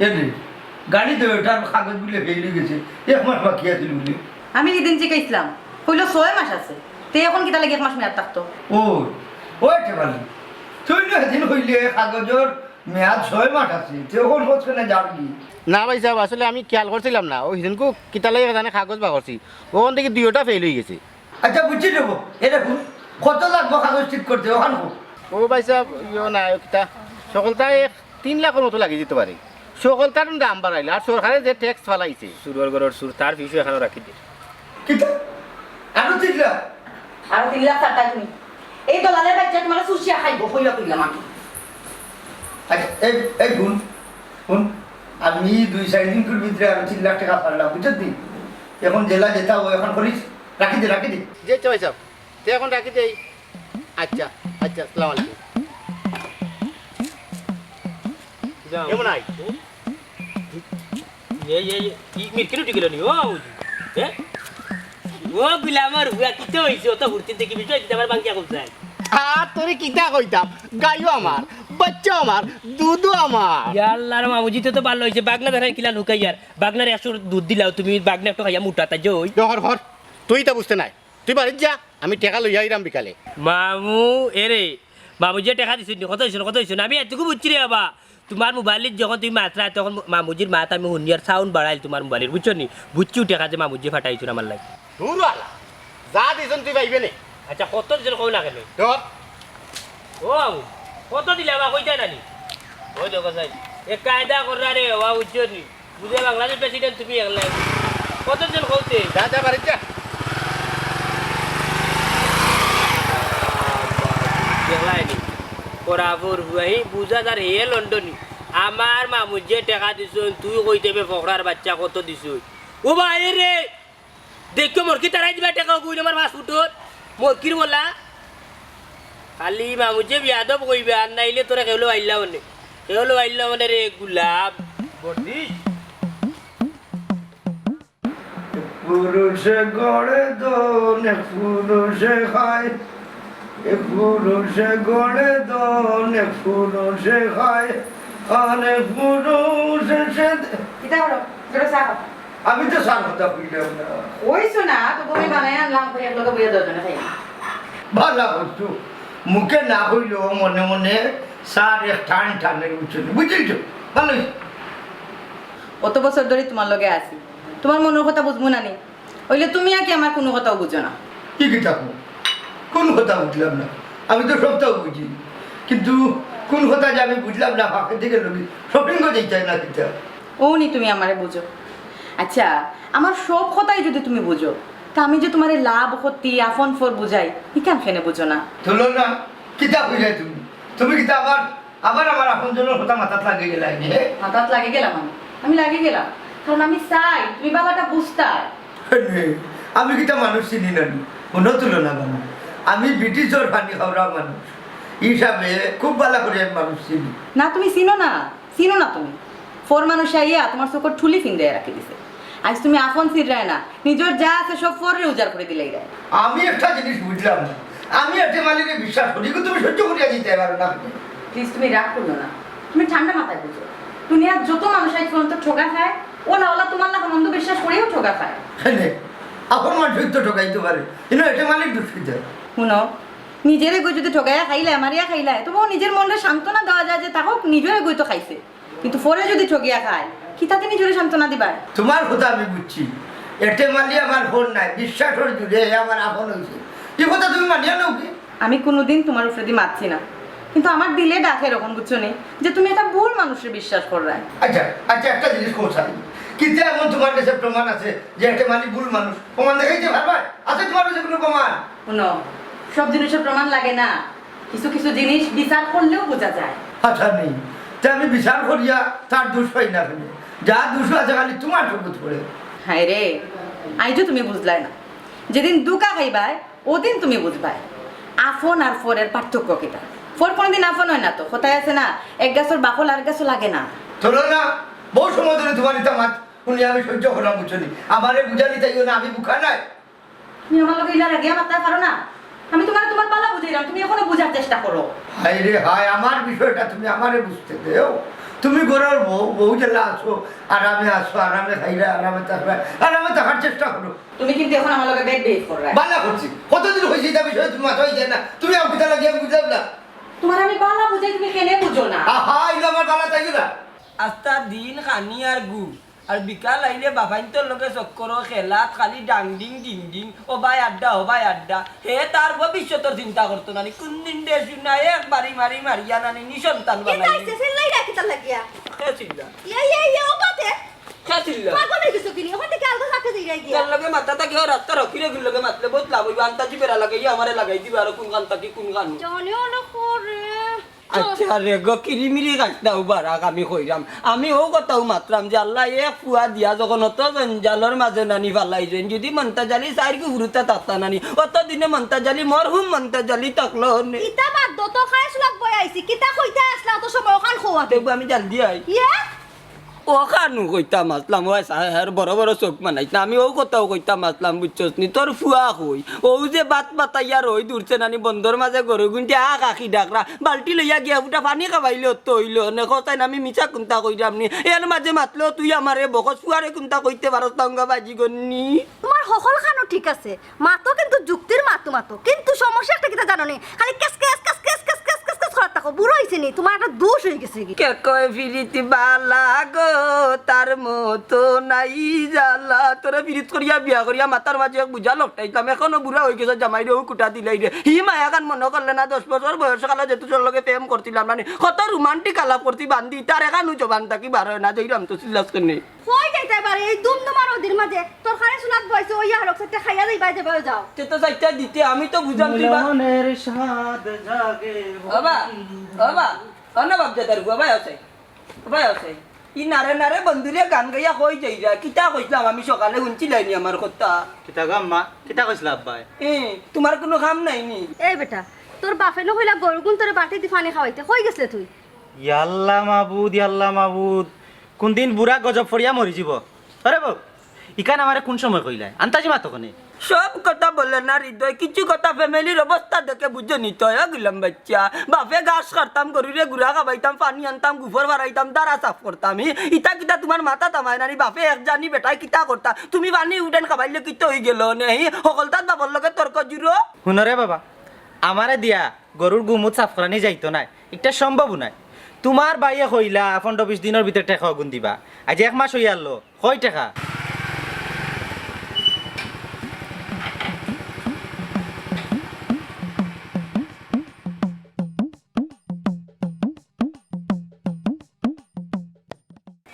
এ রে, গাড়ি তো এটার কাগজ বুলে ফেইল অইগেছে, এক মাস বাকি আছিল বুলে। আমি হিদিন জিকাইছলাম, কইলো ছয় মাস আছে, তে অখন কিতা লাগি এক মাস মেয়াদ থাকতো? ও, ওই ঠেবালি, তুই না হিদিন কইলে কাগজর মেয়াদ ছয় মাস আছে, তে অখন কস কেনে যার কি? না ভাইসাব, আসলে আমি খেয়াল করছিলাম না, ও হিদিনকু কিতা লাগি জানে কাগজ বার করছি, অখান থাকি দুইওটা ফেইল অইগেছে। আচ্ছা, বুঝছি দেবো। এ দেখুন, কত লাগবো কাগজ ঠিক করতে, অখান কও। ও ভাইসাব, ইয়ো না, কিতা, সকলতা এক তিন লাখর মতো লাগি দিতো পারে। সকলতার দাম বাড়াইল, আর সরকারে যে ট্যাক্স ফালাইছে। চুরর ঘরর চুর, তার ফিসও অখানো রাখি দে। কিতা? আরো তিন লাখ? আরো তিন লাখ ছাড়তায় তুমি। এই দলালের বাচ্চা তুমারে চুষিয়া খাইবো, কইয়া কইলাম আমি। আচ্ছা, এই, এই হুন, হুন, আমি দুই চাইর দিনর ভিতরে আরো তিন লাখ টেকা ছাড়লাম, বুঝছস নি? অখন যেলা যেতা অয়, অখন করিস, রাখি দে, রাখি দে। জি, আচ্ছা ভাইসাব, তে অখন রাখি দেই। আচ্ছা, আচ্ছা, আসসালামু আলাইকুম। যাও। কেমন আই? এই, এই, এই, ই মিরকির উঠি গেল নি? ও, এ? ও, গুলামর হুয়া, কিতা অইছে? অত হুরতি দেখি বিষয়, কিতা আমার বাঙ্গিয়া কম যায়? আ, তোরে কিতা কইতাম? গাইও আমার, বাচ্চাও আমার, দুধও আমার। ইয়া আল্লাহ রে, মামুজি তো, তো ভালা অইছে। বাগনা দেখরায় কিলা লুকাইয়ার। বাগনারে একশো দুধ দিলাও তুমি, বাগনা একটু খাইয়া মুটা, তাই যে ওই। হর, হর, তুই ইতা বুঝতে নায়। তুই বাড়িত যা, আমি টেকা লইয়া আইরাম বিকালে। মামু, এরে, মামুজিয়ে টেকা দিছইন নি? কত অইছে, কত অইছে? আমি এতটুকু বুঝছি রে বাবা। তুমার মোবাইলত যখন তুমি মাতরায়, তখন মামুজির মাত আমি হুনিয়ার sound বাড়াইল তুমার মোবাইলর, বুঝছো নি? বুঝছি টেকা যে মামুজিয়ে ফাটাইছইন আমার লাগি। দূর আলা, যা দিছইন তুই পাইবে নে। আচ্ছা, কত দিছইন কও না কেনে? ধর। ও বাবু, কত দিলা বা কইতায় না নি? ওই দেখো চাই, এ কায়দা কররা রে বাবা, বুঝছো নি? বুঝে বাংলাদেশ প্রেসিডেন্ট তুমি একলাই। কত দিছইন কও তে? যা, যা, বাড়িত যা। দেখলায় নি? করাফুর হুয়াই বুঝা যার হে লন্ডনী। আমার মামুজিয়ে টেকা দিছইন, তুই কইতে বে ফকরার বাচ্চা কত দিছইন? ও ভাই রে, দেখো মরকি তারাই দিবা টেকা কই আমার পাসপোর্টর। মরকির বলা। খালি মামুজে বিয়াদব কইবা, আর নাইলে তোরা কেউলো আইলা মানে। কেউলো আইলা মানে রে গোলাপ। বর্দি। পুরুষে গড়ে দোন, এক পুরুষে খায়। এক পুরুষে গড়ে দোন, এক পুরুষে খায়। আর এক পুরুষে সে কিতা করো? জোরে চা খাও। আমি তো চা কথা কইলাম না। কইছো না, তো তুমি বানাই আনলাম, কই এক লগে বইয়া দুইজনে খাই। ভালা করছো। মুখে না কইলেও মনে মনে চার এক টান টানের উঠছে। বুঝলি তো? ভালোই। অত বছর ধরি তোমার লগে আছি, তোমার মনর কথা বুঝমু না নি? অইলে তুমি আর কি আমার কুনু কথাও বুঝো না? কি কিতা কও? কুনু কথা বুঝলাম না? আমি তো সবতাউ বুঝি, কিন্তু কুন কথা যে আমি বুঝলাম না, ফাঁকে দিকে লবি শপিং করে দিতে না কিতা? অউ নি তুমি আমারে বুঝো। আচ্ছা, আমার সব কথাই যদি তুমি বুঝো, তা আমি যে তোমারে লাভ ক্ষতি, আপন পর বুঝাই, ইখান কেনে বুঝো না? তুলো না, কিতা বুঝাই তুমি? তুমি কিতা আবার আবার আমার আপনজনর কথা মাথাত লাগাই গেলায় নি, হে? মাথাত লাগি গেলাম আমি। আমি লাগি গেলাম। কারণ আমি চাই তুমি বালাটা বুঝতায়। নে, আমি কিতা মানুষ চিনি না নি? হুনো তুলনা বানু। আমি ব্রিটিশর পানি খাওরা মানুষ। হিসাবে খুব বালা করি আমি মানুষ চিনি। না, তুমি চিনো না। চিনো না তুমি। পর মানুষ আইয়া তোমার চোখর ঠুলি ফিন্দাইয়া রাখি দিছে। আইজ তুমি আপন চিনরায় না, নিজর যা আছে সব পররে উজাড় করি দিলাইরায়। আমি একটা জিনিস বুঝলাম না, আমি এটেম আলীরে বিশ্বাস করি, কিন্তু তুমি সহ্য করিয়া দিতে পারো না। প্লিজ, তুমি রাগ করিও না, তুমি ঠান্ডা মাথায় বুঝো। দুনিয়ার যত মানুষ আইজ পর্যন্ত ঠগা খায়, অলা অলা তোমার লাখান অন্ধবিশ্বাস করিয়াউ ঠগা খায়। হ্যাঁ, আপন মানুষ তো ঠগাইতে পারে, কিন্তু এটেম আলীর দুষ কিতা? হুনো, নিজর এগু যদি ঠগাইয়া খাইলায়, মারিয়া খাইলায়, তবুও নিজর মনরে সান্ত্বনা দেওয়া যায় যে, থাকউক, নিজর এগুই তো খাইছে। কিন্তু পরে যদি ঠগিয়া খায়, কিতাতে নিজরে সান্ত্বনা দিবায়? তোমার কথা আমি বুঝছি। এটেম আলী আমার পর নায়, বিশ্বাসর জুরে হে আমার আপন অইছে। ই কথা তুমি মানিয়া নেও কি? আমি কুনুদিন তোমার উপরেদি মাতছি না, কিন্তু আমার দিলে ডাকে এরকম, বুঝছো নি, যে তুমি একটা ভুল মানুষরে বিশ্বাস কররায়। আচ্ছা, আচ্ছা, একটা জিনিস কও চাই, কিতা এমন তোমার কাছে প্রমাণ আছে যে এটেম আলী ভুল মানুষ? প্রমাণ দেখাইতে পারবায়? আছে তোমার কাছে কুনু প্রমাণ? হুনো, সব জিনিসর প্রমাণ লাগে না। কিছু কিছু জিনিস বিচার করলেউ বুঝা যায়। আচ্ছা নেই, তে আমি বিচার করিয়া তার দুষ পাই না কেনে? যা দুষ আছে খালি তোমার চকুত পড়ে। হায় রে, আইজও তুমি বুঝলায় না। যেদিন ধুকা খাইবায়, অদিন তুমি বুঝবায় আপন আর পরের পার্থক্য কিতা। পর কুনুদিন আপন অয় না তো, কথায় আছে না, এক গাছর বাকল আরেক গাছো লাগে না। তুলনা, বউত সময় ধরি তোমার ইতা মাত হুনিয়া আমি সহ্য কররাম, বুঝছো নি? আমারে বুঝানি চাইও না, আমি বুকা নায়। তুমি আমার লগে ইলা রাগিয়া মাততায় পারো না? আমি তোমারে তোমার বালা বুঝাইরাম, তুমি এখনো বুঝার চেষ্টা করো। হায় রে হায়, আমার বিষয়টা তুমি আমারে বুঝতে দেও। তুমি ঘরর বউ, বউ যেলা আছো, আরামে আছো, আরামে খাইরায়, আরামে থাকরায়, আরামে থাকার চেষ্টা করো। তুমি কিন্তু এখন আমার লগে bad behave কররায়। বালা করছি, কতদিন অইছে ইতা বিষয়ে তুমি মাথা অইছে না, তুমি আমারে কিতা লাগি আমি বুঝলাম না। তোমারে আমি বালা বুঝাই, তুমি কেনে বুঝো না? আহা, ইলা আমার বালা চাইও না। আস্তা দিন খানি আর ঘুম, আর বিকাল আইলে বাফাইন্তর লগে চক্করো খেলাত খালি ডাং ডিং ডিং ডিং, ও ভাই আড্ডা, ও ভাই আড্ডা। হে তার ভবিষ্যতর চিন্তা করতো না নি, কুনদিন দে শুনা এক বাড়ি মারি মারিয়া নানি নিঃসন্তান বানাইলি। চিল্লাইরা কিতা লাগিয়া? কে চিল্লা? ইয়া, ইয়া, ইয়া, ও বাতে। কে চিল্লা? পাগল অই গেছো কিনি? ওখান থাকি আলগা থাকতে দিরায় গিয়া। তোর লগে মাততাম থাকি ও রাস্তার ফকিরগুর লগে মাতলে বউত লাভ অইবো। আন্তাজি বেড়া লাগাইয়া আমারে লাগাই দিবা আর কুনখান থাকি কুনখান। জানে অলা করে। আচ্ছা রে গো, কিরিমিরি গাছ দাও বারাক, আমি কইরাম। আমি অউ কথাউ মাতরাম যে আল্লায় এক ফুয়া দিয়া যখন অত জঞ্জালর মাঝে নানি ফালাইছইন, যুদি মন্তাজ আলী চাইর গু হুরুতা থাকতা নানি, অত দিনে মন্তাজ আলী, মরহুম মন্তাজ আলী থাকলো অনে। ইতা বাদ দো, তোর খায় চুলাত বই আইছি, কিতা কইতা আছলা অত সময়, ওখান কওয়া দে। দেখবো আমি জলদি আই। ইয়ে? অখানউ কইতাম আছলাম, ওই সাহের বড় বড় চউখ বানাইছ না, আমি অউ কথাউ কইতাম আছলাম, বুঝছস নি? তোর ফুয়া কই? অউ যে বাত বাতাইয়া রইদ উঠছে নানি, বন্দর মাঝে গরু গুনতে আ কাকি ডাকরা, বালটি লইয়া গিয়া ফুটা পানি খাবাইলে অত অইলো অনে, কছাইন আমি মিছা কুন্তা কইরাম নি, এর মাঝে মাতলেও তুই আমারে বকস, ফুয়ারে কুন্তা কইতে পারস না, উঙ্গা বাজি গন্নি। তোমার হকলখানউ ঠিক আছে, মাতো কিন্তু যুক্তির মাতো মাতো, কিন্তু সমস্যা একটা কিতা জানো নি? খালি case case case case case case case case করাত থাকো, বুড়া অইছে নি, তোমার একটা দোষ অই গেছে গি। কে কয় ফিরিত বালা গো, তার মতো নাই জ্বালা। তোরে ফিরিত করিয়া বিয়া করিয়া মাথার মাঝে এক বুঝা লটকাইতাম, এখনো বুড়া অই গেছে, জামাইরে অউ কুটা দিলাই রে। হি মায়াখান মনো করলে না, দশ বছর বয়স কালে যেতু তোর লগে প্রেম করছিলাম নানি, কত রোমান্টিক আলাপ করছি বান্দি, তার এখানউ জবান থাকি বার অয় না, যাইরাম তো চিল্লাস কেনে। কই যাইতায় পারে এই দুমদুমার অদির মাঝে? তোর খায় চুলাত বইছে, অইয়া হরক সেটা খাইয়া যাইবায়, যাইবায় যাও। তে তো চাইরটা দিতে, আমি তো বুঝাম তুই বা- মিলনের স্বাদ জাগে। বাবা, বাবা, অন্য বাপ দাদার গো, ভাই আছে, ভাই আছে। ই নারে নারে বন্ধুরে গান গাইয়া কই যাইরা? কিতা কইছলাম আমি সকালে, হুনছিলায়নি আমার কথা? কিতা গো আম্মা, কিতা কইছলা আব্বায়? এ, তুমার কুনু কাম নাইনি? এই বেটা, তোর বাপে নু কইলা গরুগুন তোরে বাটিদি পানি খাওয়াইতে, কই গেছলে তুই? ইয়াল্লা মাবুদ, ইয়াল্লা মাবুদ, কুনদিন বুড়া গজব পড়িয়া মরি যিবো। আরে বউ, ইখান আমারে কুন সময় কইলায়? আন্তাজি মাতো কেনে? সব কথা বলে না হৃদয়, কিছু কথা ফ্যামিলির অবস্থা দেখে বুঝে নিতে অয়। ও গুলাম বাইচ্চা, বাপে ঘাস কাটতাম, গরুরে গুড়া খাবাইতাম, পানি আনতাম, গুফর বারাইতাম, দারা সাফ করতাম। ই, ইতা কিতা তুমার মাথাত আমায় না নি? বাপে এক জানি বেটায় কিতা করতা? তুমি পানি উঠেন খাবাইলে কিতা অইগেলো নে? ই, হকলতাত বাপর লগে তর্ক জুড়ো। হুনো রে বাবা, আমারে দিয়া গরুর গুমুত সাফ করানি যাইতো নায়, ইটা সম্ভবও নায়। তুমার ভাইয়ে কইলা পনরো বিশ দিনর ভিতরে টেকা অগুন দিবা, আইজ এক মাস অইয়া আরলো, কই টেকা?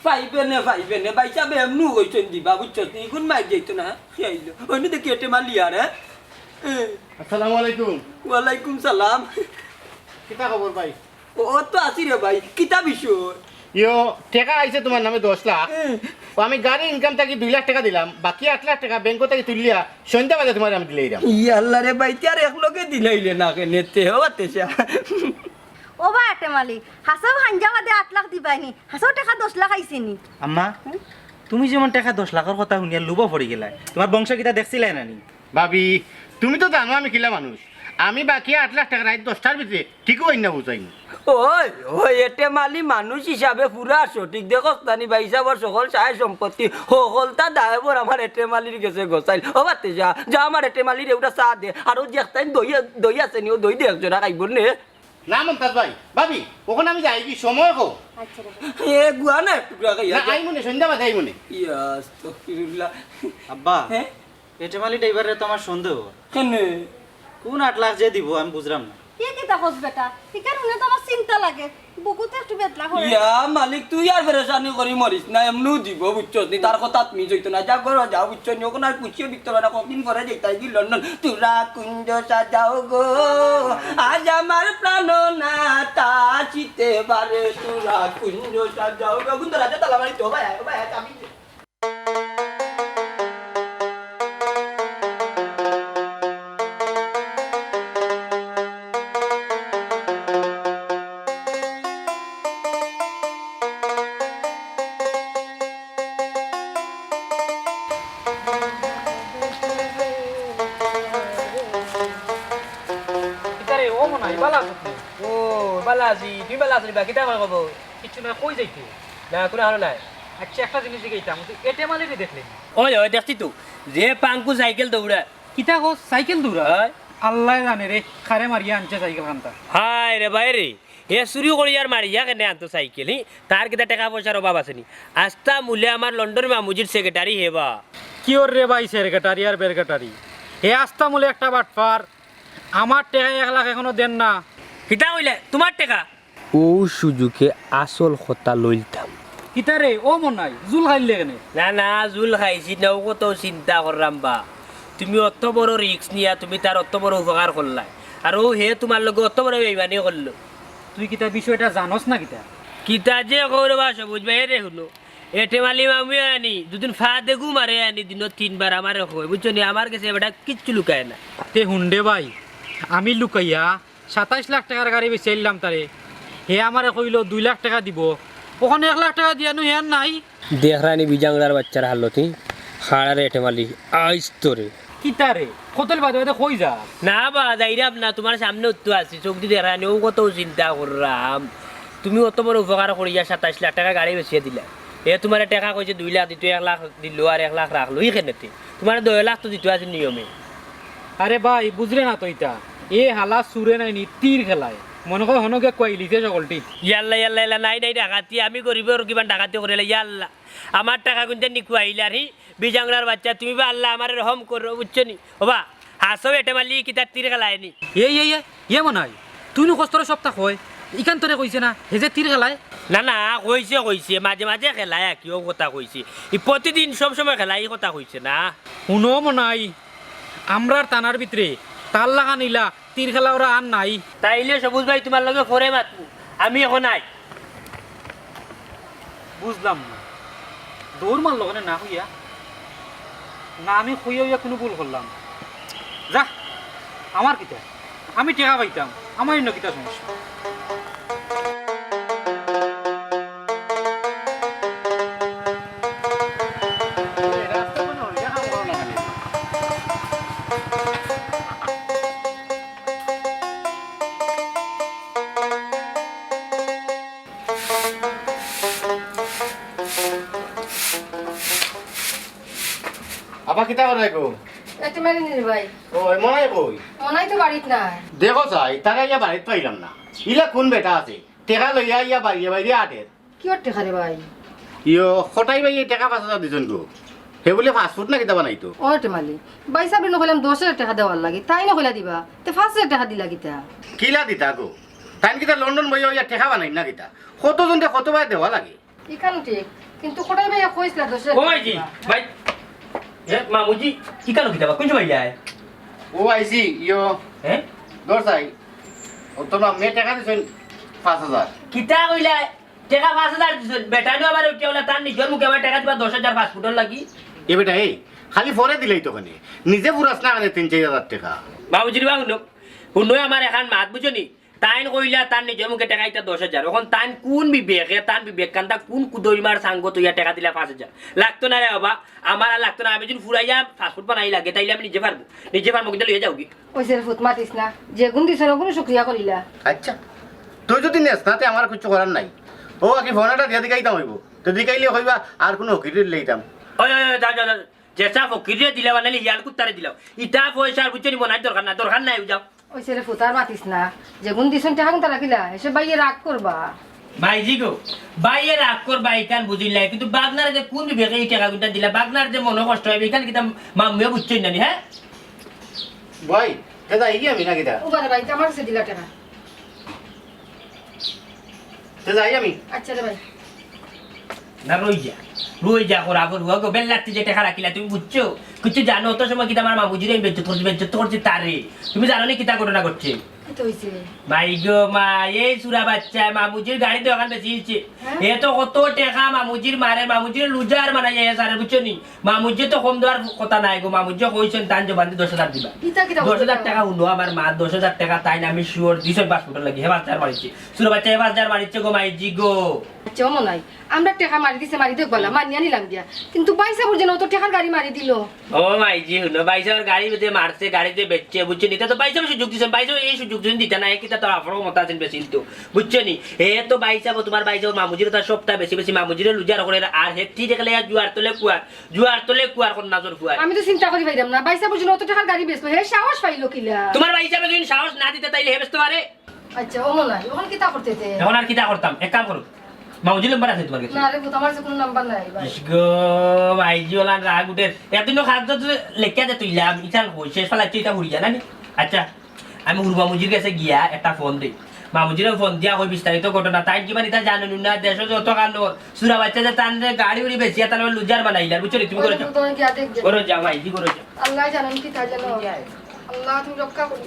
পাইবে নে, পাইবে নে, ভাইসাবে এমনু কইছইন দিবা, বুঝছস নি? ইগুন মাইর যাইতো না, হে আইলো। অইনু দেখি এটেম আলী আর, হ্যাঁ? এ। আসসালামু আলাইকুম। ওয়ালাইকুম সালাম। কিতা খবর ভাই? ও, ও তো আছি রে ভাই, কিতা বিষয়? ইয়ো, টেকা আইছে তুমার নামে দশ লাখ। এ। ও আমি গাড়ির ইনকাম থাকি দুই লাখ টেকা দিলাম, বাকি আট লাখ টেকা ব্যাংক থাকি তুলিয়া সন্ধ্যা বাদে তুমারে আমি দিলাইরাম। ইয়াল্লা রে ভাই, তে আর এক লগে দিলাইলে না কেনে তে, ও বাতেশা? ও বা এটেম আলী, হাছাউ হাইঞ্জা বাদে আট লাখ দিবায়নি, হাছাউ টেকা দশ লাখ আইছেনি। আম্মা, হুম? তুমি যেমন টেকা দশ লাখর কথা হুনিয়া লুবো পড়ি গেলায়, তুমার বংশ কিতা দেখছিলায় না নি? ভাবি, তুমি তো জানো আমি কিলা মানুষ। আমি বাকি আট লাখ টেকা রাইত দশটার ভিতরে ঠিকউ আইনা পৌঁছাইমু। ওই, ওই, এটেম আলী মানুষ হিসাবে পুরা সঠিক। দেখোস না নি ভাইসাবর সকল সয় সম্পত্তি, হকলতা দায়ভার আমার এটেম আলীর গেছে গছাইল। ও বাতেশা, যা আমার এটেম আলীরে উটা চা দে, আর অউ যে একটাইন দই, দই আছে নি, অউ দই দে এক জোড়া খাইবো নে। না মন্তাজ ভাই, ভাবি, অখন আমি যাইগি, সময় কম। আচ্ছা রে। এ গুয়া না এক টুকরা খাইয়া না, যা। আইমু নে, সন্ধ্যা বাদে আইমু নে। ইয়া আস্তাগফিরুল্লাহ। আব্বা, হ্যাঁ? এটেম আলী ড্রাইভাররে তো আমার সন্দেহ। কেনে? কুন আট লাখ যে দিবো আমি বুঝরাম না। ই কিতা কস বেটা? ইখান হুনলে তো আমার চিন্তা লাগে। বুকুত একটু বেদলা করে। ইয়া মালিক, তুই আর পেরেশানি করি মরিস না, এমনেউ দিবো, বুঝছস নি? তার কথাত মিছ অইতো না। যা ঘরো যাও, বুঝছস নি? অখন আর পুষিয়ে বিকতে পারে না, কতদিন পরে যাইতায় গি লন্ডন। তোরা কুঞ্জ সাজাও গো, আজ আমার প্রাণনাথ আসিতে পারে। তোরা কুঞ্জ সাজাও গো। কুন দরজা তালা মারি তো ভাই, ভাই, আমি কিতারে, ও মনাই, বালা আছো নি? ও, বালা আছি, তুমি বালা আছো নি বা? কিতা কয় খবর? কিচ্ছু না, কই যাইতে? না, কুনু হালো নাই। আচ্ছা, একটা জিনিস জিগাইতাম, তুই এটেম আলীরে দেখলে নি? ওই, ওই, দেখছি তো, যে পাঙ্কু সাইকেল দৌড়ায়। কিতা কস, সাইকেল দৌড়ায়? হয়। আল্লায় জানে রে, কারে মারিয়া আনছে সাইকেল খানটা। হায় রে ভাই রে, হে চুরি করিয়া আর মারিয়া কেনে আনতো সাইকেল, হি? তার কিতা টেকা পয়সার অভাব আছে নি? আস্তা মূলে আমার লন্ডন মামুজির সেক্রেটারি হে বা। কিওর রে ভাই সেক্রেটারি আর বেক্রেটারি? হে আস্তা মূলে একটা বাটপার। আমার টেকা এক লাখ এখনো দেন না। কিতা কইলে? তুমার টেকা? অউ সুযোগে আসল কথা লইলতাম। কিতারে, ও মনাই, জুল খাইলে কেনে? না, না, জুল খাইছি না, অউ কত চিন্তা কররাম বা। তুমি অত বড় risk নিয়া তুমি তার অত বড় উপকার করলায়। আর অউ হে তুমার লগে অত বড় বেইমানি করলো। তুই কিতা বিষয়টা জানস না কিতা? কিতা যে কও রে বা সবুজ ভাই, এরে হুনো। এটেম আলী মামুয়ে আনি, দুদিন ফাদেগু মারে আনি, দিনো তিনবার আমারে কয়, বুঝছো নি? আমার গেছে বেটা কিচ্ছু লুকায় না। তে হুন রে ভাই, আমি লুকাইয়া সাতাইশ লাখ টেকার গাড়ি বেচিলাইলাম তারে। হে আমারে কইলো দুই লাখ টেকা দিবো। অখন এক লাখ টেকা দিয়ানু হে আর নাই। দেখরায়নি বিজাংরার বাইচ্চার হালত, হি? হারারে এটেম আলী, আইস তোরে। কিতারে? কতল বাদে বাদে কই যা? না বা, যাইরাম না, তুমার সামনে উত্তু আছি, চউখদি দেখরায়নি, অউ কত চিন্তা কররাম। তুমি অত বড় উপকার করিয়া সাতাইশ লাখ টেকা গাড়ি বেচিয়া দিলায়। হে তুমারে টেকা কইছে দুই লাখ দিতো, এক লাখ দিলো আর এক লাখ রাখলো, ই কেনে তে? তুমারে দুই লাখ তো দিতো আছে নিয়মে। আরে ভাই, বুঝরে না তো ইতা। এ হালা চুরে নায়নি, তীর খেলায়। মনো কয় হনো গিয়া কুয়াইলিছে সকলটি। ইয়াল্লা, ইয়াল্লা, ইয়াল্লা, নাই, নাই, ডাকাতি। আমি গরিবর কিমান ডাকাতি করিলাই, ইয়াল্লা। আমার টেকা কুনতা নি কুয়াইলার, হি? বিজাংরার বাইচ্চা, তুমি বা আল্লায় আমারে রহম করো, বুঝছো নি? ও বা, হাছাউ এটেম আলী কিতা তীর খেলায়নি? এই, এই, এই, ইয়ে মনাই, তুই নু কস তোরে সবতা কয়, ইখান তোরে কইছে না, হে যে তীর খেলায়? না, না, কইছে, কইছে, মাঝে মাঝে খেলায় আর কি, অউ কথা কইছে। ই প্রতিদিন সব সময় খেলায়, ই কথা কইছে না। হুনো মনাই, আমরার থানার ভিতরে তার লাখান ইলা তীর খেলাওরা আর নাই। তাইলে সবুজ ভাই, তুমার লগে পরে মাতমু, আমি অখন আই। বুঝলাম না, দৌড় মারলো কেনে না কইয়া? না, আমি কইয়া অইয়া কুনু ভুল করলাম? যা, আমার কিতা, আমি টেকা পাইতাম, আমার ইনো কিতা সমস্যা? আবার কিতা করে গো? এ, তোমার নি রে ভাই। ও, এ মনাই কই? মনাই তো বাড়িত নাই। দেখো চাই, তারে ইয়া বাড়িত পাইলাম না। ইলা কুন বেটা আছে? টেকা লইয়া ইয়া বাড়িয়ে বাড়িয়ে আটের। কিওর টেকা রে ভাই? ইয়ো, কটাই ভাইয়ে টেকা পাঁচ হাজার দিছইন গো। হে বুলে fast food না কিতা বানাইতো। ও টেমালি, ভাইসাবরে নু কইলাম দশ হাজার টেকা দেওয়ার লাগি, তাইন নু কইলা দিবা। তে পাঁচ হাজার টেকা দিলা কিতা? কিলা দিতা গো? তাইন কিতা লন্ডন বইয়া ইয়া টেকা বানাইন না কিতা? কতজনরে কতবার দেওয়া লাগে? ইখান ঠিক, কিন্তু কটাই ভাইয়ে কইছলা দশ হাজার ও টেকা ভাইজি, দিবা। ভাই, এ মামুজি, ইখানো কিতা বা? কুন সময় যায়? ও আইছি, ইয়ো। হ্যাঁ? দশ চাই। ও তো না, মে টেকা দিছইন পাঁচ হাজার। কিতা কইলা? টেকা পাঁচ হাজার দিছইন, বেটাইন নু আবার উঠিয়া বলে তার নিজর মুখে আমার টেকা দিবা দশ হাজার fast food-র লাগি। এ বেটা, এই, খালি পরে দিলেই তো কেনে, নিজে ফুরাস না কেনে তিন চাইর হাজার টেকা? মামুজির বা হুনো, হুনো আমার এখান মাত বুঝছো নি? তাইন কইলা তার নিজর মুখে টেকা ইতা দশ হাজার, অখন তাইন কুন বিবেকে, তান বিবেক কান্দা কুন কুদইমার সাঙ্গ তইয়া টেকা দিলা পাঁচ হাজার? লাগতো না রে বাবা, আমার আর লাগতো না, আমি যদি ফুরাইয়া fast food বানাই লাগে, তাইলে আমি নিজে পারমু, নিজে পারমু, কিন্তু লইয়া যাওগি। ওই ছেলে ফুত মাতিস না, যেগুন দিছইন অগুন শুক্রিয়া করিলা। আচ্ছা, তুই যদি নেস না, তে আমার কিচ্ছু করার নাই। ও, আকি ফোন এটা দিয়া দিকাইতাম অইবো। তো দিকাইলে কইবা, আর কুনু ফকিররে দিলাইতাম। ওই, ওই, ওই, যা, যা, যা। যেসা ফকিররে দিলা বানাইলে হিয়াল কুত্তারে দিলাও। ইতা পয়সার বুঝছো নি মনাই দরকার না, দরকার নাই, যাও। ওই ছেলে ফুত আর মাতিস না, যেগুন দিছইন টেকা কুনতা রাখিলা, এসে ভাইয়ে রাগ করবা। ভাইজি গো, ভাইয়ে রাগ করবা, ইখান বুঝিলাই, কিন্তু বাগনারে যে কুন বিবেকে ই টেকা কুনতা দিলা, বাগনার যে মনো কষ্ট অইবো, ইখান কিতা মামুয়ে বুঝছইন না নি, হ্যাঁ? ভাই, তে যাইগি আমি না কিতা? ও বারে ভাই, আমার কাছে দিলা টেকা। তে যাই আমি। আচ্ছা রে ভাই। না, রই যা, রই যা, করা করবো গো, বেল্লাত্তি যে টেকা রাখিলা, তুমি বুঝছো? কিচ্ছু জানো? অত সময় কিতা আমার মামুজিরে আমি বেজ্জত করছি, বেজ্জত করছি তারে। তুমি জানো নি কিতা ঘটনা ঘটছে? কিতা অইছে? মাই গো মা, এই চুরা বাচ্চা, মামুজির গাড়ি তো অখান বেশি হইছে। হ্যাঁ? এ তো কত টেকা মামুজির মারে, মামুজির লুজার বানাইয়া এ সারে, বুঝছো নি? মামুজিয়ে তো কম দেওয়ার কথা নাই গো, মামুজিয়ে কইছইন তান জবান দি দশ হাজার দিবা। ইতা কিতা দশ হাজার কইতা? টেকা হুনো আমার মা, দশ হাজার টেকা তাইন আমি sure দিছইন পাঁচ ফুটর লাগি, হে পাঁচ হাজার মারিছে। চুরা বাচ্চা হে পাঁচ হাজার মারিছে গো মাইজি গো। আচ্ছা, ও মনাই, আমরা টেকা মারি দিছে, মারি দেখ বালা, মানিয়া নিলাম দিয়া। কিন্তু ভাইসাবর যেন অত টেকার গাড়ি মারি দিলো। ও মাইজি হুনো, ভাইসাবর গাড়ি যে মারছে, গাড়ি যে বেচছে, বুঝছো নি? ইতা তো ভাইসাবে সুযোগ দিছইন, ভাইসাবে এই সুযোগ দিছইন দিতা না, এ কিতা তোর আফরো মতো আছেন বেশি কিন্তু, বুঝছো নি? এ তো ভাইসাব, তোমার ভাইসাব মামুজির তো সবটা বেশি বেশি মামুজিরে লুজার করে, আর হে ঠিক রেখে জুয়ার তলে কুয়ার, জুয়ার তলে কুয়ার কন্যা জোর ফুয়ার। আমি তো চিন্তা করি পাইলাম না, ভাইসাব বুঝুন অত টেকার গাড়ি বেচবো, হে সাহস পাইলো কিলা? তোমার ভাইসাবে যদি সাহস না দিতা তাইলে হে বেচতো পারে। আচ্ছা, ও মনাই, অখন কিতা করতে তে? অখন আর কিতা করতাম? এক কাম করো, মামুজির নাম্বার আছে তোমার কাছে? না রে পুত, আমার কাছে কুনু নাম্বার নাই ভাই। ইস গো, মাইজি ওলান রাগ উঠের। এতদিনও খাদ্য তুই লেখিয়া দে তুইলাম, ইখান কই, শেষ ফালাইছে ইটা হুড়িয়া না নি? আচ্ছা, আমি হুরু মামুজির কাছে গিয়া একটা ফোন দেই। মামুজিরে ফোন দিয়া কই বিস্তারিত ঘটনা। তাইন কিবা ইতা জানইন না, দেশো যত কাণ্ড, চুরা বাচ্চা যে তান যে গাড়ি উড়ি বেচিয়া তান লুজার বানাইলা, বুঝছো নি? তুমি ঘরো যাও। ঘরো যাও ভাই, জি ঘরো যাও। আল্লায় জানইন কিতা জানো। আল্লাহ তুমি রক্ষা করো।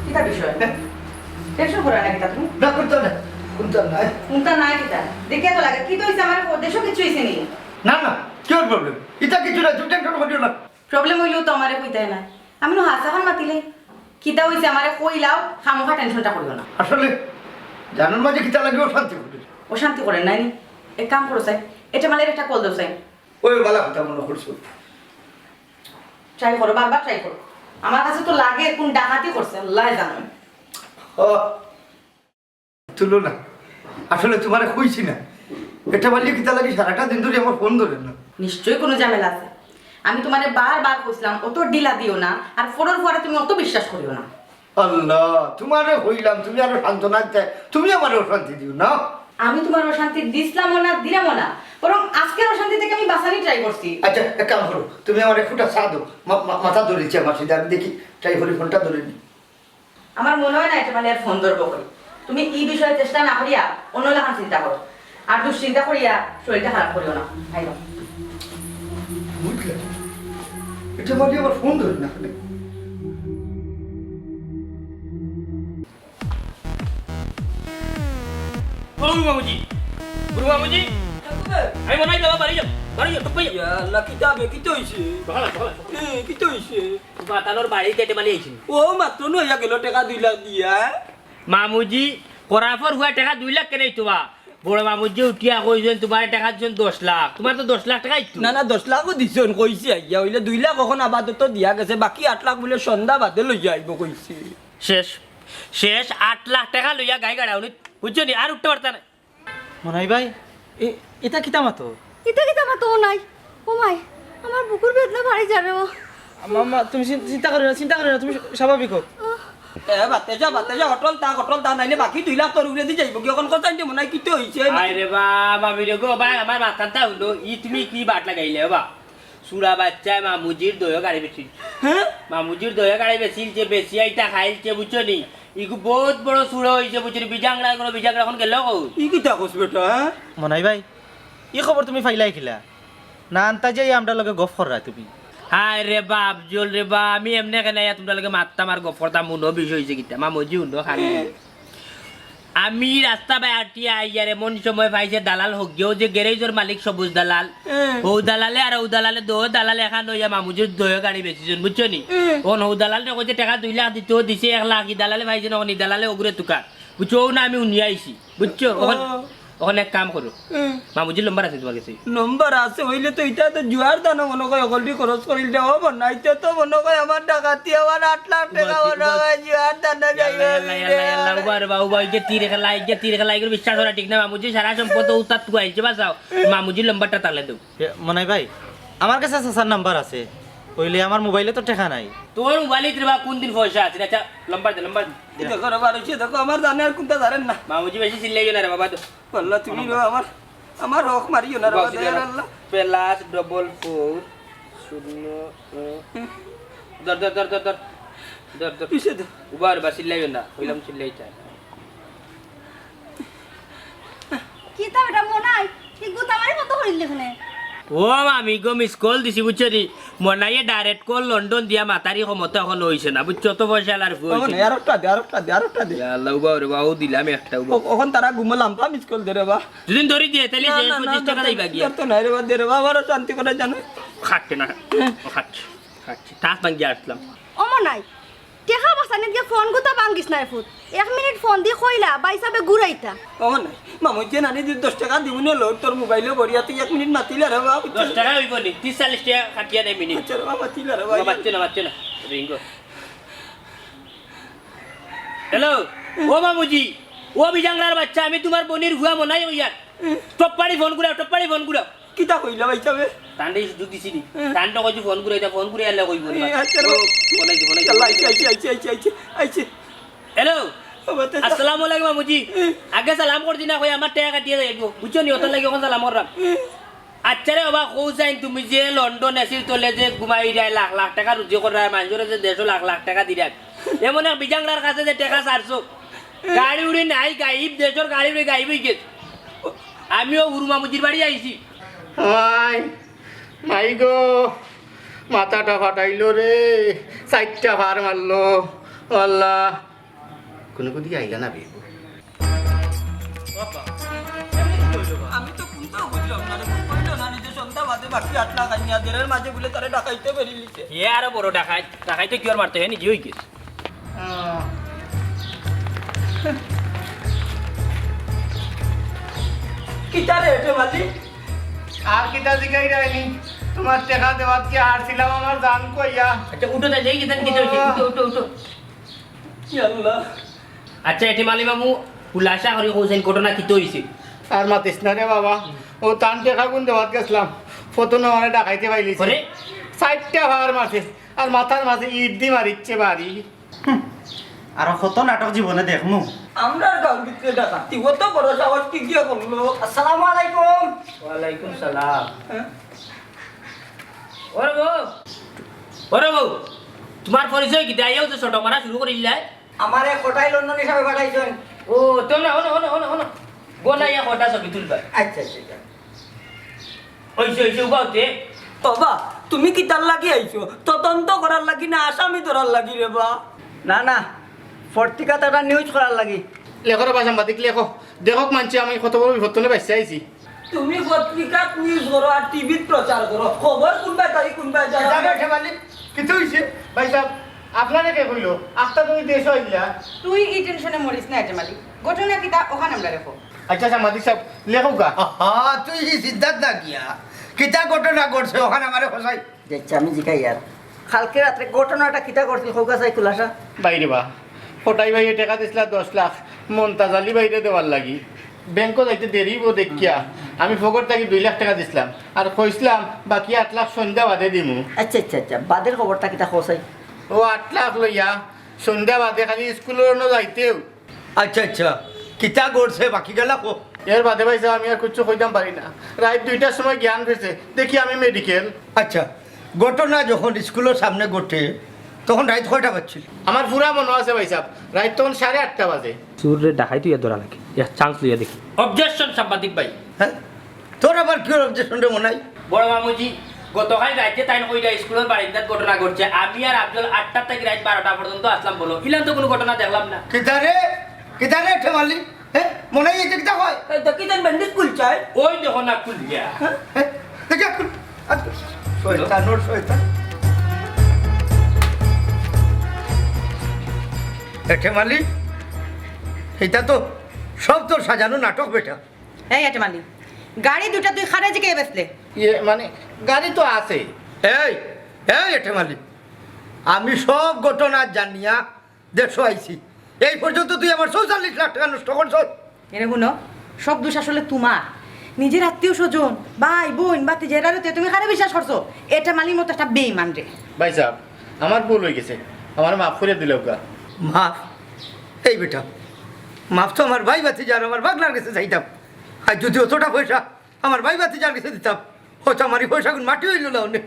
কিতা বিষয়? টেনশন করো না কিতা তুমি? না, কুন্তা না। কুন্তা নাই। কুন্তা নাই কিতা? দেখিয়া তো লাগে। কিতা অইছে আমার দেশো কিচ্ছু অইছে নি? না, না, কিওর problem? ইতা কিচ্ছু না, তুমি টেনশন করিও না। Problem অইলেও তো আমারে কইতায় না। আমি নু হাছা খান মাতিলে। কিতা অইছে আমারে কইলাও, খামোখা টেনশনটা করিও না। আসলে জানর মাঝে কিতা লাগে অশান্তি করে। অশান্তি করে নাই নি? এক কাম করো চাই, এটা মালের একটা কল দাও চাই। ওই বালা কথা মনে করছো। Try করো, বারবার try করো। আমার কাছে তো লাগে কোন ডাকাতি করছে, আল্লাহ জানে। ও, তুলো না। আসলে তোমারে কইছি না। এটা বললে কিতা লাগে সারাটা দিন ধরে আমার ফোন ধরে না। নিশ্চয়ই কোনো ঝামেলা আছে। আমি তোমারে বারবার কইছিলাম, অত ঢিলা দিও না, আর ফোনের পরে তুমি অত বিশ্বাস করিও না। আল্লাহ, তোমারে কইলাম, তুমি আরো সান্ত্বনা দিতে, তুমি আমারে অশান্তি দিও না। আমি তোমারে অশান্তি দিছলামও না, দিলামও না, বরং আজকের অশান্তি থেকে আমি বাঁচানি try করছি। আচ্ছা, এক কাম করো, তুমি আমারে একটা চা দাও, মা-, মা-, মাথা ধরেছে আমার, সেটা আমি দেখি, try করি ফোনটা ধরে নি। আমার মনে হয় না এটা মানে আর ফোন ধরবো কই। তুমি এই বিষয়ে চেষ্টা না করিয়া অন্য লাখান চিন্তা করো, আর দুশ্চিন্তা করিয়া শরীরটা খারাপ করিও না। আইও। বুঝলে? এটা বাদে আবার ফোন ধরে না। ও মামুজি, বুড়ো মামুজি, আমি মনে হয় বাবা বাড়ি যাও, বাড়ি যাও, টুক পাই যাও। ইয়া আল্লাহ, কিতা বে, কিতা অইছে? সকালে, সকালে। এ, কিতা অইছে? বাতানোর বাড়িতে এটে মালি আইছি। ও মাত্র নইয়া গেল টেকা দুই লাখ দিয়া। মামুজি, করাফর হুয়া টেকা দুই লাখ কেনে তোমার? বড় মামুজি উঠিয়া কইছেন, তোমার টেকা দিছেন দশ লাখ, তোমার তো দশ লাখ টেকাই তো। না, না, দশ লাখও দিছেন, কইছি আইয়া, অইলে দুই লাখ অখন আপাতত দিয়া গেছে, বাকি আট লাখ বুলে সন্ধ্যা বাদে লইয়া আইব কইছে। শেষ, শেষ, আট লাখ টেকা লইয়া গাই গাড়া উনি, বুঝছো নি? আর উঠতে পারতা না। মনাই ভাই, এ-, এটা কিতা মাতো? ইতা কিতা মাতো নাই? ও মাই, আমার বুকুর বেদনা বাড়ি যার রে ও। মা, মা, তুমি চিন-, চিন্তা করিও না, চিন্তা করিও না, তুমি স্বাভাবিক হও। এ, বাতে যা, বাতে যা, অটল থাক, অটল থাক, নাইলে বাকি দুই লাখ তোর উপরে দি যাইব। কি অখন কথা আনতে মনে হয় কিতা অইছে? আয় রে বা, মামি রে গো, ভাই, আমার মাথাটা হলো, ই তুমি কি বাট লাগাইলে বা? চুরা বাচ্চায় মামুজির দইও গাড়ি বেচিল। হ্যাঁ? মামুজির দইও গাড়ি বেচিল, যে বেচিয়া ইটা খাইলছে, বুঝছো নি? ইগু বহুত বড় চুরা অইছে, বুঝছো নি? বিজাংরা, কোনো বিজাংরা অখন গেল কই? ই কিতা কস বেটা, হ্যাঁ? মনাই ভাই, ই খবর তুমি পাইলায় কিলা? না আনতা যাই আমরার লগে গফ কররায় তুমি। হায় রে বাপ, জল রে বা, আমি এমনে কেনে আইয়া তোমরার লগে মাততাম আর গফ করতাম, হুনো বিষয় অইছে কিতা, মামুজি হুনো খালি। আমি রাস্তা বায় আটিয়া আইয়ার এমন সময় পাইছে দালাল হগিয়াও যে গ্যারেজর মালিক সবুজ দালাল। হ্যাঁ। ও দালালে আর ও দালালে দো দালালে এখান অইয়া মামুজির দইও গাড়ি বেচিছইন, বুঝছো নি? হ্যাঁ। অখন ও দালালরে কইছে টেকা দুই লাখ দিতে, ও দিছে এক লাখ, ই দালালে পাইছে না, অখন ই দালালে ওগুরে তুকার। বুঝছো, ও না আমি হুনিয়া আইছি। বুঝছো? অখন, ও। অখন এক কাম করো। হুম। মামুজির নম্বর আছে তোমার কাছে? নম্বর আছে, অইলে তো ইটা তো জুয়ার দানো মনে হয় হকলটি খরচ করিল দে। ও বন্যা, ইটা তো মনে হয় আমার ডাকাতি, আমার আট লাখ টেকা মনে হয় জুয়ার দানো যাইবে। ইয়াল্লা, ইয়াল্লা, ইয়াল্লা, উবা রে বা, উবা, ইগে তীর খেলা, ইগে তীর খেলা, ইগে বিশ্বাস করা ঠিক না। মামুজি সারা সম্পদ উতাত তুয়াইছে, বাঁচাও। মামুজির নম্বরটা তালে দেও। এ, মনাই ভাই, আমার কাছে চাচার নাম্বার আছে, অইলে আমার মোবাইলে তো টেকা নাই। তোর মোবাইলে রে বা কোন দিন পয়সা আছে? আচ্ছা, নাম্বার দে, নাম্বার দে। দেখো রে বা, রইছে দেখো, আমার জানে আর কোনটা জানেন না। মামুজি বেশি চিল্লাইও না রে বাবা, তো। আল্লাহ, তুমি রে আমার, আমার হক মারিও না রে বাবা, দয়াল আল্লাহ। প্লাস ডবল ফোর শূন্য, এ, ধর, ধর, ধর, ধর, ধর। ধর, ধর। কিসে ধর? উবা রে বা, চিল্লাইও না, কইলাম চিল্লাইতে। কিতা বেটা মনাই, কি গুতামারি মতো করিল দেখনে? ও মামি গো, মিস কল দিছি বুঝছো নি? মনাইয়ে ডাইরেক্ট কল লন্ডন দিয়া মাতারি ক্ষমতা অখন অইছে না, বুঝছো? তো পয়সা আলার ফুয়া অইছে। আরোটা দে, আরোটা দে, আরোটা দে। ইয়া আল্লাহ, উবা রে বা, ও দিলাম একটা উবা। অখন তারা ঘুমো লাম্বা মিস কল দে রে বা। দুদিন ধরি দিয়ে, তাইলে না, যে না, না, পঁচিশ টেকা দরকার, দিবা গিয়া। দরকার নাই রে বা, দে রে বা, আমারও শান্তি করে জানো। খাটছে না, খাটছে, খাটছে। তাস ভাঙ্গিয়া আসলাম। ও মনাই, টেকা বাঁচানিত গিয়া ফোন গুতা ভাঙ্গিস না রে ফুত। এক মিনিট ফোন দি কইলা, ভাইসাবে ঘুরাইতা। ও নাই, মামুজি নানি দি দশ টেকা দিমু নে লো, তোর মোবাইলো ভরিয়া তুই এক মিনিট মাতিলা রে বাবা। দশ টেকা অইব নি, ত্রিশ চল্লিশ টেকা কাটিয়া নেয় মিনিট। আচ্ছা রে বাবা, মাতিলা রে বাবা। মাতছে না, মাতছে না। রিঙ্গো। হ্যালো, ও মামুজি, ও বিজাংরার বাচ্চা, আমি তোমার বইনর ফুয়া মনাই অইয়ার। টপ্পারি ফোন ঘুরাও, টপ্পারি ফোন ঘুরাও। কিতা কইলা ভাইসাবে? তানরে সুযোগ দিছি নি। হুম। তানরে কইছি ফোন ঘুরাইতা, ফোন ঘুরাইয়া লই কইবো রে। এ, আচ্ছা রে বাবা। ও, ফোন আইছে, ফোন আইছে, ইয়াল্লা, ফোন আইছে, আইছে। আইছে, আইছে, আইছে, আইছে। হ্যালো। ও, বাতাসা। আসসালামু আলাইকুম মামুজি। হুম। আগে সালাম করছি না, কই আমার টেকা কাটিয়া যাইবো। বুঝছো নি? অতার লাগি অখন সালাম করলাম। হুম। আচ্ছা রে বাবা, কও চাইন তুমি যে লন্ডন এসির তলে যে ঘুমাইরায়, লাখ লাখ টেকা রুজি কররায়, মানষরে যে দেশো লাখ লাখ টেকা দিরায়, এমন এক বিজাংরার কাছে যে টেকা ছাড়ছো, গাড়ি উড়ি নাই, গাইব, দেশর গাড়ি উড়ি গাইব অইগেছে। আমিও হুরু মামুজির বাড়ি আইছি। হায়, মাই গো, মাথাটা ফাটাইলো রে, চাইরটা ফার মারলো, আল্লাহ। কোনো কুদি আইলা না বে? আমি তো কুন্তাও বুঝলাম না রে, কইলো না নিজে সন্ধ্যা বাদে বাকি আট লাখ আনিয়া দেরের মাঝে বুলে তারে ডাকাইতে বেরিলিছে। এ আরো বড় ডাকাইত, ডাকাইতে কি আর মারতে হয়, নিজে অইগেছে। আহ। কিতা রে, এটে মালিক? আর কিতা জিগাইরায়নি? তোমার টেকা দেওয়াত কি আর ছিলাম আমার জান কইয়া? আচ্ছা, উঠো তা, যাই কিতা, কিতা অইছে? উঠো, উঠো, উঠো। ইয়া আল্লাহ। আচ্ছা, এটে মালি মামু, খুলাসা করি কও চাইন ঘটনা কিতা অইছে? আর মাতিস না রে বাবা, ও তান টেকা গুন দেওয়াত গেছলাম, ফতন আমারে ডাকাইতে পাইলিছে। করে? চাইরটা ফার মারছে। আর মাথার মাঝে ইট দি মারিচ্ছে বাড়ি। হুম, আর কত নাটক জীবনে দেখমু। আমরার গাঁওর ভিতরে ডাকাতি, অত বড় সাহস কি গিয়া করলো? আসসালামু আলাইকুম। ওয়ালাইকুম সালাম। হ্যাঁ? ওরে বউ, ওরে বউ, তোমার পরিচয় কিতা? আইয়াও তো ছোট মারা শুরু করিলাই। আমারে কটাই লন্ডনী সাবে পাঠাইছইন। ও, তোমরা হুনো, হুনো, হুনো, হুনো। গোনাইয়া কটা ছবি তুলবা। আচ্ছা, আচ্ছা, আচ্ছা। অইছে, অইছে, উবা অতে। বাবা, তুমি কিতার লাগি আইছো? তদন্ত করার লাগি না আসামি ধরার লাগি রে বা? না, না, পত্রিকাত একটা নিউজ করার লাগি। লেখো রে বা সাংবাদিক, লেখো। দেখউক মানষে আমি কত বড় বিপদ থনে বাচিয়া আইছি। তুমি পত্রিকাত নিউজ করো আর টিভিত প্রচার করো, খবর কুনবায় তাই কুনবায় যায়। যাবে ঠেমালি, কিতা অইছে? ভাইসাব, আপনারে কে কইলো? আখতা তুমি দেশো আইলা। তুই ই টেনশনে মরিস না, এ ঠেমালি। ঘটনা কিতা, অখান আমরারে ক। আচ্ছা, সাংবাদিক সাব, লেখউক্কা। আহা, তুই ই চিন্তাত না গিয়া, কিতা ঘটনা ঘটছে, অখান আমারে কছাই। যে ইচ্ছা আমি জিকাইয়ার। কালকে রাত্রে ঘটনাটা কিতা ঘটছিল, কউক্কা চাই খুলাসা। ভাইরে বা, কটাই ভাইয়ে টেকা দিছলা দশ লাখ মন্তাজ আলী ভাইরে দেওয়ার লাগি। ব্যাংকো যাইতে দেরি অইবো দেখিয়া আমি পকেট থাকি দুই লাখ টেকা দিছলাম, আর কইছলাম বাকি আট লাখ সন্ধ্যা বাদে দিমু। আচ্ছা, আচ্ছা, আচ্ছা, বাদের খবরটা কিতা কও চাই? অউ আট লাখ লইয়া সন্ধ্যা বাদে খালি স্কুলো অনো যাইতেউ। আচ্ছা, আচ্ছা, কিতা ঘটছে বাকি গালা কও। এর বাদে ভাইসাব আমি আর কিচ্ছু কইতাম পারি না। রাইত দুইটার সময় জ্ঞান ফিরছে, দেখি আমি মেডিকেল। আচ্ছা, ঘটনা যখন স্কুলর সামনে ঘটে, তখন রাইত কয়টা বাজছিল? আমার পুরা মনো আছে ভাইসাব, রাইত তখন সাড়ে আটটা বাজে। চুররে ডাকাইত অইয়া ধরা লাগে, এক চান্স লইয়া দেখি। অবজেকশন সাংবাদিক ভাই। হ্যাঁ? তোর আবার কিওর অবজেকশন রে মনাই? বড় মামুজি, গতকাল রাইতে তাইন কইলা স্কুলর বারিন্দাত ঘটনা ঘটছে। আমি আর আফজল আটটা থাকি রাইত বারোটা পর্যন্ত আছলাম, বলো, ইলান তো কুনু ঘটনা দেখলাম না। কিতা রে? কিতা রে ঠেমালি? হ্যাঁ? মনাই ইতা কিতা কয়? এই তো কিতা ব্যান্ডেজ খুলছে? অউ দেখো না খুলিয়া। হ্যাঁ? হ্যাঁ? দেখি আত খুল, আত খুল। শয়তান, ওর শয়তান। এ ঠেমালি, ইতা তো সব তোর সাজানো নাটক বেটা। এই এ ঠেমালি, গাড়ি দুইটা তুই কারে জিকাইয়া বেচলে? ইয়ে, মানে, গাড়ি তো আছে। এই, এই এ ঠেমালি, আমি সব ঘটনা জানিয়া দেশো আইছি। এই পর্যন্ত তুই আমার চৌচল্লিশ লাখ টেকা নষ্ট করছস। এরে হুনো, সব দোষ আসলে তুমার। নিজর আত্মীয় স্বজন, ভাই, বইন, ভাতিজা, এরারে তুমি কারে বিশ্বাস করছো? এ ঠেমালির মতো একটা বেইমান রে। ভাইসাব, আমার ভুল অইগেছে, আমারে মাফ করিয়া দিলাউক্কা। মাফ? এই বেটা, মাফ তো আমার ভাই ভাতিজা আর আমার ভাগনার গেছে চাইতাম। আর যুদি অতটা পয়সা আমার ভাই ভাতিজার গেছে দিতাম, অয়তো আমার ই পয়সাগুন মাটি অইলো না অনে।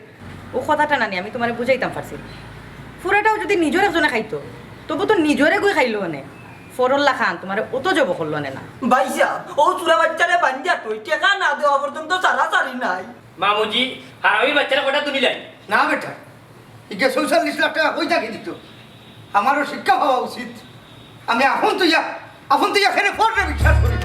অউ কথাটা নানি আমি তুমারে বুঝাইতাম পারছি। পুরাটাও যুদি নিজর একজনে খাইতো, তবু তো নিজর এগুয়ে খাইলো অনে। পরর লাখান তুমারে অত জবো করলো অনে না। ভাইসাব, অউ চুরা বাইচ্চারে বান্ধিয়া থই, টেকা না দেওয়া পর্যন্ত ছাড়াছাড়ি নাই। মামুজি, হারামির বাইচ্চারে কয়টা তুলিলাই? না বেটা, ইগে চৌচল্লিশ লাখ টেকা কই থাকি দিতো? আমারও শিক্ষা পাওয়া উচিত। আমি অখন তো ইয়া, অখন তো ইয়া কেনে পররে বিশ্বাস করি।